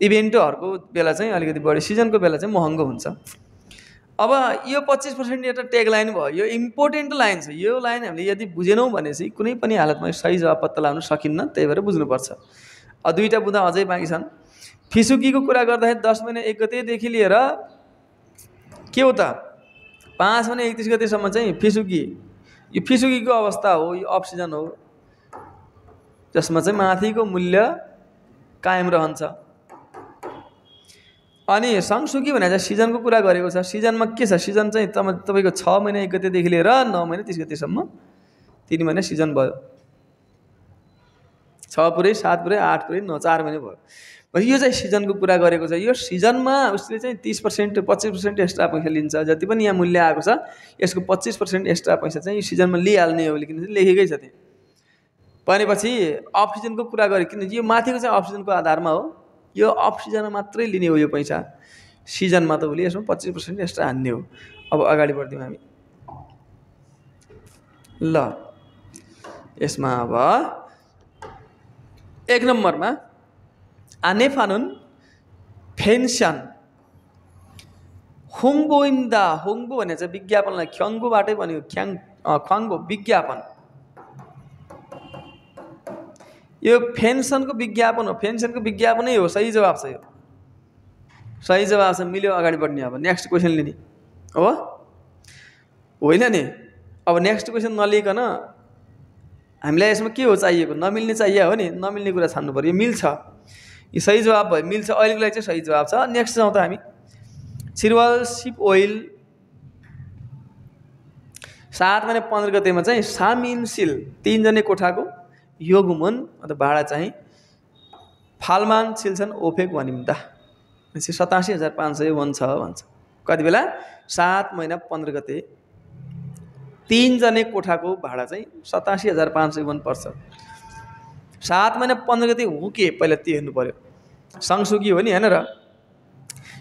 इभेन्टहरूको बेला चाहिँ अलिकति बढी, सिजनको बेला चाहिँ महँगो हुन्छ। अब यो 25% एउटा ट्याग लाइन भयो। यो इम्पोर्टेन्ट लाइन छ। यो लाइन हामीले यदि बुझेनौँ भने चाहिँ कुनै पनि हालतमा सही जवाब पत्ता लगाउन सकिन्न। त्यही भएर बुझ्नुपर्छ। 2टा बुँदा अझै बाँकी छन्। फिसुकीको कुरा गर्दाखेरि 10 महिना 1 गतेदेखि लिएर के हो त 5 महिना 31 गतेसम्म चाहिँ फिसुकी, यो फिसुकीको अवस्था हो, यो अफ सिजन हो, जसमा चाहिँ माथिको मूल्य कायम रहन्छ। अनि सँगसुकी भने चाहिँ सिजनको कुरा गरेको छ। सिजनमा के छ, सिजन चाहिँ तपाईँको 6 महिना 1 गतेदेखि लिएर 9 महिना 30 गतेसम्म 3 महिना सिजन भयो। 6 पुरै 7 पुरै 8 पुरै 9 4 महिना भयो। यो चाहिँ सिजनको कुरा गरेको छ। यो सिजनमा उसले चाहिँ 30% 25% एक्स्ट्रा पैसा लिन्छ। जति पनि यहाँ मूल्य आएको छ यसको 25% एक्स्ट्रा पैसा चाहिँ यो सिजनमा लिइहाल्ने हो, लेकिन लेखेकै छ त्यहाँ। भनेपछि अफ सिजनको कुरा गरेँ, किनकि यो माथिको चाहिँ अफ सिजनको आधारमा हो, यो अफ सिजनमा मात्रै लिने हो यो पैसा, सिजनमा त उसले यसमा 25% एक्स्ट्रा हान्ने हो। अब अगाडि बढ्दियौँ हामी। ल यसमा अब 1 नम्बरमा आनेफानुन पेन्सन होङबोइन्दा, होङबो भने चाहिँ विज्ञापनलाई ख्याङ्गोबाटै भनेको, ख्वाङ्गो विज्ञापन, यो पेन्सनको विज्ञापन हो, पेन्सनको विज्ञापनै हो। सही जवाब छ यो, सही जवाब छ। मिल्यो, अगाडि बढ्ने। अब नेक्स्ट क्वेसन लिने हो, होइन नि? अब नेक्स्ट क्वेसन नलिकन हामीलाई यसमा के हो चाहिएको, नमिल्ने चाहिए हो नि, नमिल्ने कुरा छान्नु पर्यो। यो मिल्छ, यो सही जवाब भयो, मिल्छ। अहिलेको लागि चाहिँ सही जवाब छ। नेक्स्ट जाउँ त हामी। सिरवाल सिप ओइल 7 महिना 15 गतेमा चाहिँ सामिनसिल 3 जने कोठाको योगुमन अथवा भाडा चाहिँ फालमान सिल्छन् ओफेक भनिम्दा 87,501 छ भन्छ। कति बेला 7 महिना 15 गते 3 जने कोठाको भाडा चाहिँ 87,501 पर्छ। 7 महिना 15 गते हो के पहिला त्यो हेर्नु पर्यो। सँगसुकी हो नि, होइन र?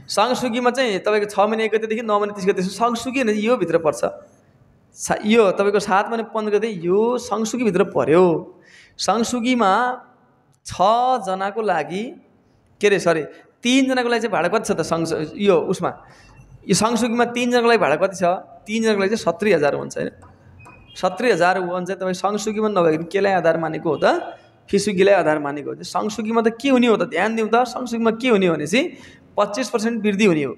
सँगसुकीमा चाहिँ तपाईँको 6 महिना 1 गतेदेखि 9 महिना 30 गतेसम्म सँगसुकी भने यो भित्र पर्छ। यो तपाईँको 7 महिना 15 गते यो सँगसुकी भित्र पर्यो। सँगसुकीमा 6 जनाको लागि के अरे, सरी 3 जनाको लागि चाहिँ भाडा कति छ त? यो उसमा यो सँगसुकीमा 3 जनाको लागि भाडा कति छ? 3 जनाको लागि चाहिँ 70,000 हुन्छ, होइन? 70,000 वन चाहिँ तपाईँ सँगसुकीमा नभइकन केलाई आधार मानेको हो त? फिसुकीलाई आधार मानेको हो। सँगसुकीमा त के हुने हो त? ध्यान दिउँ त। सँगसुकीमा के हुने हो भनेपछि 25% वृद्धि हुने हो।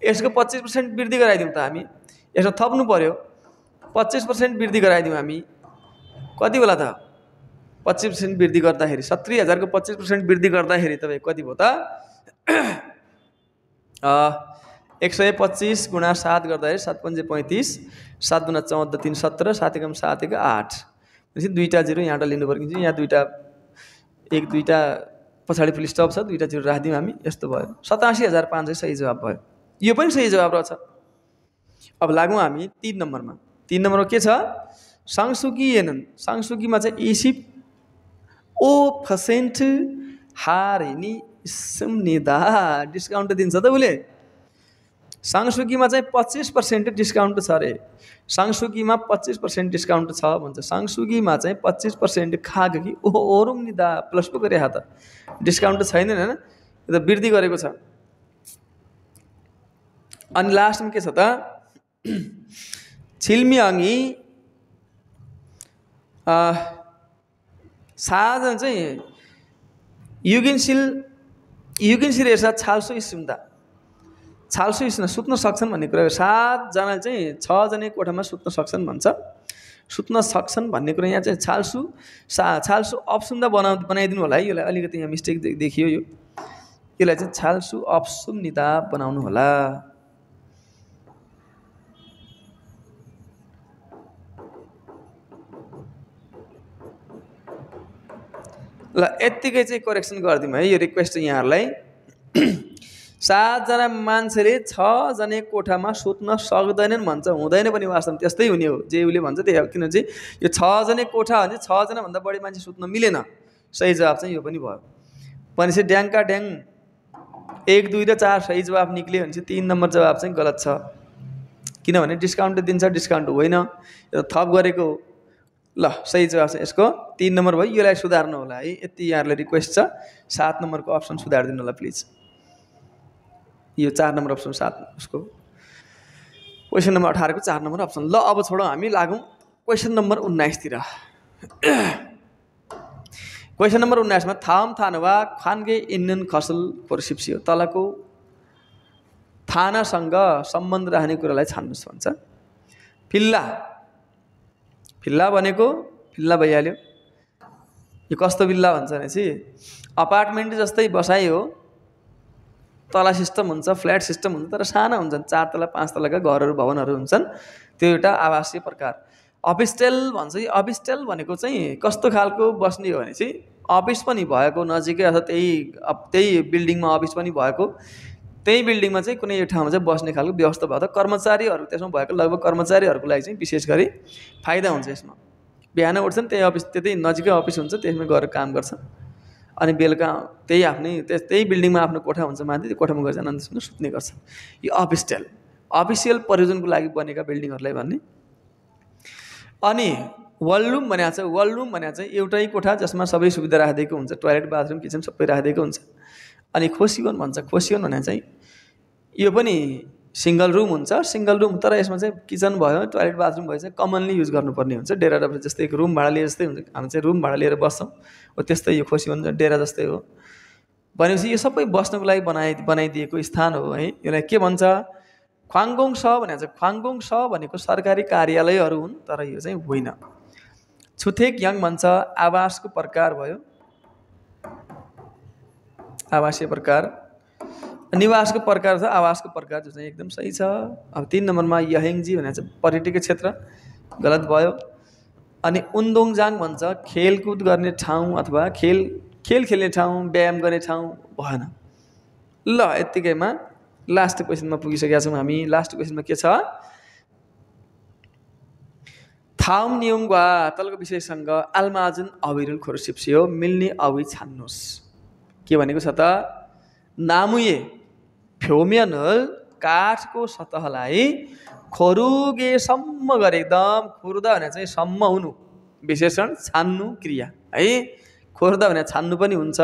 यसको 25% वृद्धि गराइदिउँ त हामी। यसमा थप्नु पर्यो, 25% वृद्धि गराइदिउँ हामी। कति होला त? 25% वृद्धि गर्दाखेरि 70,000 को 25% वृद्धि गर्दाखेरि तपाईँ कति भयो त? 125 गुणा 7 गर्दाखेरि 7 पंजे 35, 7 गुणा 14 3 17, 7 एकम 7 एक 8। भनेपछि 2टा जिरो यहाँबाट लिनु पर्यो। यहाँ 2टा 1 2टा पछाडि फुल स्टप छ, 2टा जिरो राखिदिउँ हामी। यस्तो भयो। 87,500 सही जवाब भयो। यो पनि सही जवाब रहेछ। अब लागौँ हामी 3 नम्बरमा। 3 नम्बरमा के छ? सँगसुकी हेनन्। सँगसुकीमा चाहिँ इसिप ओ फसेन्ट हारिनी सुम्निदा डिस्काउन्ट दिन्छ त उसले। सँगसुकीमा चाहिँ 25% डिस्काउन्ट छ अरे। सँगसुकीमा 25% डिस्काउन्ट छ भन्छ। सँगसुकीमा चाहिँ 25% खाग कि ओरुम निदा प्लस पो गरे त, डिस्काउन्ट छैन, होइन? यो त वृद्धि गरेको छ। अनि लास्टमा के छ त? छिल्मियाङ्गी साधन चाहिँ युगिनसिल हेर्छ छाल्सो सुन्दा, छाल्सो सुत्न सक्छन् भन्ने कुरा हो। 7 जनाले चाहिँ 6 जने कोठामा सुत्न सक्छन् भन्छ। सुत्न सक्छन् भन्ने कुरा यहाँ चाहिँ छाल्सु अप्सुन्दा बनाइदिनु होला है। यसलाई अलिकति यहाँ मिस्टेक देखियो। यसलाई चाहिँ छाल्सु अप्सुन्निदा बनाउनु होला। ल यत्तिकै चाहिँ करेक्सन गरिदिउँ है। यो रिक्वेस्ट यहाँहरूलाई। 7 जना मान्छेले 6 जने कोठामा सुत्न सक्दैनन् भन्छ। हुँदैन पनि, वास्तवमा त्यस्तै हुने हो। जे उसले भन्छ त्यही हो। किनभने चाहिँ यो 6 जने कोठा भने 6 जनाभन्दा बढी मान्छे सुत्न मिलेन। सही जवाब चाहिँ यो पनि भयो। भनेपछि ड्याङका ड्याङ 1 2 र 4 सही जवाब निक्ल्यो भने चाहिँ 3 नम्बर जवाब चाहिँ गलत छ। किनभने डिस्काउन्ट दिन्छ, डिस्काउन्ट होइन, यो थप गरेको हो। ल सही जवाब चाहिँ यसको 3 नम्बर भयो। यसलाई सुधार्नु होला है। यति यहाँहरूलाई रिक्वेस्ट छ। 7 नम्बरको अप्सन सुधारिदिनु होला प्लिज। यो 4 नम्बर अप्सन 7 उसको क्वेसन नम्बर 18 को 4 नम्बर अप्सन। ल अब छोडौँ हामी, लागौँ क्वेसन नम्बर 19 तिर। क्वेसन नम्बर 19 मा थाम थानवा खानगे इन्नन खसल कोरसिप्सियो तलको थानासँग सम्बन्ध राख्ने कुरालाई छान्नुहोस् भन्छ। फिल्ला फिल्ला भनेको फिल्ला भइहाल्यो। यो कस्तो बिल्ला भन्छ भनेपछि अपार्टमेन्ट जस्तै बसाइ हो, तला सिस्टम हुन्छ, फ्ल्याट सिस्टम हुन्छ, तर साना हुन्छन्, 4 तला 5 तलाका घरहरू भवनहरू हुन्छन्। त्यो एउटा आवासीय प्रकार। अफिस्टेल भन्छ। यो अफिस्टेल भनेको चाहिँ कस्तो खालको बस्ने हो भने चाहिँ अफिस पनि भएको नजिकै अथवा त्यही बिल्डिङमा अफिस पनि भएको, त्यही बिल्डिङमा चाहिँ कुनै एक ठाउँमा चाहिँ बस्ने खालको व्यवस्था भयो त कर्मचारीहरू त्यसमा भएको लगभग कर्मचारीहरूको लागि चाहिँ विशेष गरी फाइदा हुन्छ यसमा। बिहान उठ्छन् त्यही अफिस, त्यतै नजिकै अफिस हुन्छ, त्यसमा गएर काम गर्छन्, अनि बेलुका त्यही बिल्डिङमा आफ्नो कोठा हुन्छ माथि, त्यो कोठामा गएर जान सुत्ने गर्छन्। यो अफिस्टेल अफिसियल प्रयोजनको लागि बनेका बिल्डिङहरूलाई भन्ने। अनि वलरुम भनेको छ। वलरुम भनेको चाहिँ एउटै कोठा जसमा सबै सुविधा राखिदिएको हुन्छ, टोयलेट बाथरुम किचन सबै राखिदिएको हुन्छ। अनि खोसियोन भन्छ। खोसियोन भने चाहिँ यो पनि सिंगल रुम हुन्छ, सिंगल रुम, तर यसमा चाहिँ किचन भयो टोयलेट बाथरुम भयो चाहिँ कमनली युज गर्नुपर्ने हुन्छ। डेरा डब्बा जस्तै एक रुम भाडा लिए जस्तै हुन्छ। हामी चाहिँ रुम भाडा लिएर बस्छौँ, हो त्यस्तै यो खोसियोन डेरा जस्तै हो। भनेपछि यो सबै बस्नको लागि बनाइदिएको स्थान हो है। यसलाई के भन्छ? ख्वाङ्गोङ स भनेको चाहिँ ख्वाङ्गोङ स भनेको सरकारी कार्यालयहरू हुन्, तर यो चाहिँ होइन। छुथेक याङ भन्छ। आवासको प्रकार भयो, आवासीय प्रकार। निवासको प्रकार छ, आवासको प्रकार, जो चाहिँ एकदम सही छ। अब 3 नम्बरमा यहेङजी भनेको चाहिँ पर्यटकीय क्षेत्र, गलत भयो। अनि उन्दोङजाङ भन्छ खेलकुद गर्ने ठाउँ अथवा खेल खेल्ने ठाउँ, व्यायाम गर्ने ठाउँ भएन। ल यत्तिकैमा लास्ट क्वेसनमा पुगिसकेका छौँ हामी। लास्ट क्वेसनमा के छ? थाउम नियम वा तलको विषयसँग आल्माजुन अविरुन खोरसिप्सियो मिल्ने अवि छान्नुहोस्। के भनेको छ त? नामुये फ्योमेनल काठको सतहलाई खोरुगेसम्म गरे, एकदम खोर्दा भने चाहिँ सम्म हुनु, विशेषण छान्नु क्रिया है। खोर्दा भने छान्नु पनि हुन्छ,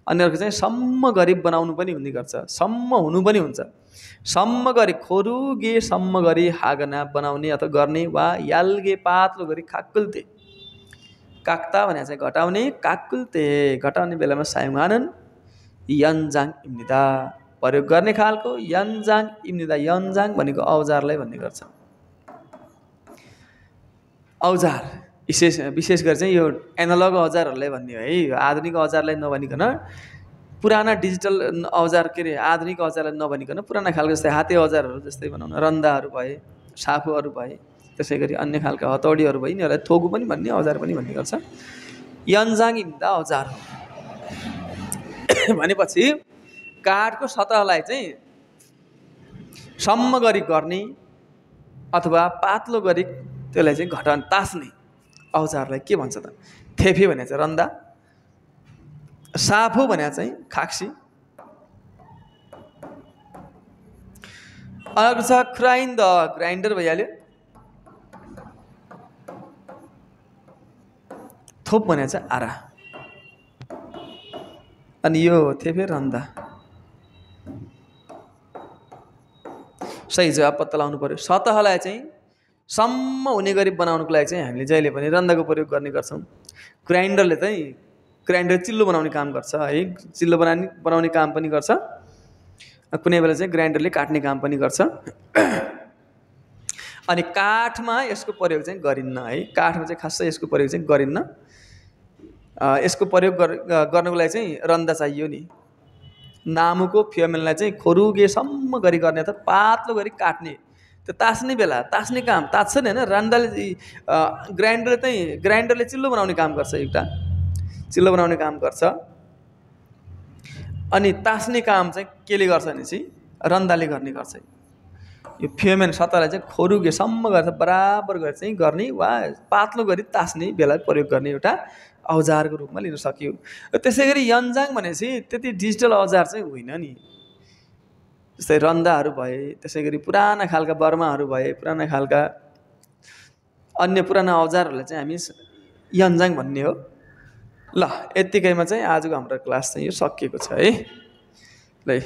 अनि अर्को चाहिँ सम्म गरी बनाउनु पनि हुने गर्छ, सम्म हुनु पनि हुन्छ। सम्म गरी खोरुगेसम्म गरी हागना बनाउने अथवा गर्ने, वा याल्गे पातलो गरी काकुल्ते, काक्ता भने चाहिँ घटाउने, काकुल्ते घटाउने बेलामा सायुङानन यन्जाङ इम्निदा प्रयोग गर्ने खालको यन्जाङ इम्निदा। यन्जाङ भनेको औजारलाई भन्ने गर्छ। औजार विशेष गरी चाहिँ यो एनालग औजारहरूलाई भन्ने हो है। आधुनिक औजारलाई नभनिकन पुराना डिजिटल औजार, के अरे आधुनिक औजारलाई नभनिकन पुराना खालको जस्तै हाते औजारहरू जस्तै बनाउन, रन्दाहरू भए, साफुहरू भए, त्यसै गरी अन्य खालका हतौडीहरू भए, यिनीहरूलाई थोगु पनि भन्ने, औजार पनि भन्ने गर्छ। यन्जाङ इम्दा औजार हो। भनेपछि काठको सतहलाई चाहिँ सम्म गरी गर्ने अथवा पातलो गरी त्यसलाई चाहिँ घटाउने, तास्ने औजारलाई के भन्छ त? थेफे भने चाहिँ रन्दा, साफो भने चाहिँ खाक्सी, अर्को छ क्राइन्ड, ग्राइन्डर भइहाल्यो। थोप भने चाहिँ आरा, अनि यो थेफे रन्दा। सही जवाब पत्ता लगाउनु पर्यो। सतहलाई चाहिँ सम्म हुने गरी बनाउनुको लागि चाहिँ हामीले जहिले पनि रन्दाको प्रयोग गर्ने गर्छौँ। ग्राइन्डरले चाहिँ ग्राइन्डर चिल्लो बनाउने काम गर्छ है, चिल्लो बनाउने काम पनि गर्छ। कुनै बेला चाहिँ ग्राइन्डरले काट्ने काम पनि गर्छ। अनि काठमा यसको प्रयोग चाहिँ गरिन्न है। काठमा चाहिँ खासै यसको प्रयोग चाहिँ गरिन्न। यसको प्रयोग गर्नको लागि चाहिँ रन्दा चाहियो नि। नामुको फ्योमेनलाई चाहिँ खोरुगेसम्म गरी गर्ने अथवा पातलो गरी काट्ने, त्यो तास्ने बेला तास्ने काम तात्छ नि होइन। रन्दाले ग्राइन्डरले चिल्लो बनाउने काम गर्छ, एउटा चिल्लो बनाउने काम गर्छ। अनि तास्ने काम चाहिँ केले गर्छ भने चाहिँ रन्दाले गर्ने गर्छ। यो फ्योमेन सतहलाई चाहिँ खोरुगेसम्म गरेर बराबर गरेर चाहिँ गर्ने वा पातलो गरी तास्ने बेला प्रयोग गर्ने एउटा औजारको रूपमा लिन सकियो। त्यसै गरी यन्जाङ भनेपछि त्यति डिजिटल औजार चाहिँ होइन नि। जस्तै रन्दाहरू भए, त्यसै गरी पुराना खालका बर्माहरू भए, पुराना खालका अन्य पुराना औजारहरूलाई चाहिँ हामी यन्जाङ भन्ने हो। ल यत्तिकैमा चाहिँ आजको हाम्रो क्लास चाहिँ यो सकिएको छ है। ल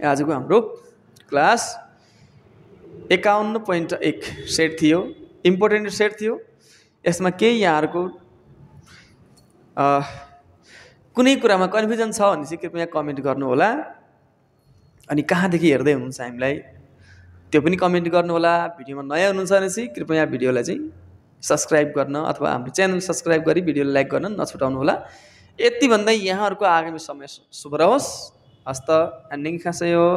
आजको हाम्रो क्लास 51.1 सेट थियो, इम्पोर्टेन्ट सेट थियो। यसमा केही यहाँहरूको कुनै कुरामा कन्फ्युजन छ भने चाहिँ कृपया कमेन्ट गर्नुहोला। अनि कहाँदेखि हेर्दै हुनुहुन्छ हामीलाई त्यो पनि कमेन्ट गर्नुहोला। भिडियोमा नयाँ हुनुहुन्छ भने चाहिँ कृपया भिडियोलाई चाहिँ सब्सक्राइब गर्न अथवा हाम्रो च्यानल सब्सक्राइब गरी भिडियोलाई लाइक गर्न नछुटाउनुहोला। यति भन्दै यहाँहरूको आगामी समय शुभ रहोस्। हस्त एन्डिङ खासै हो।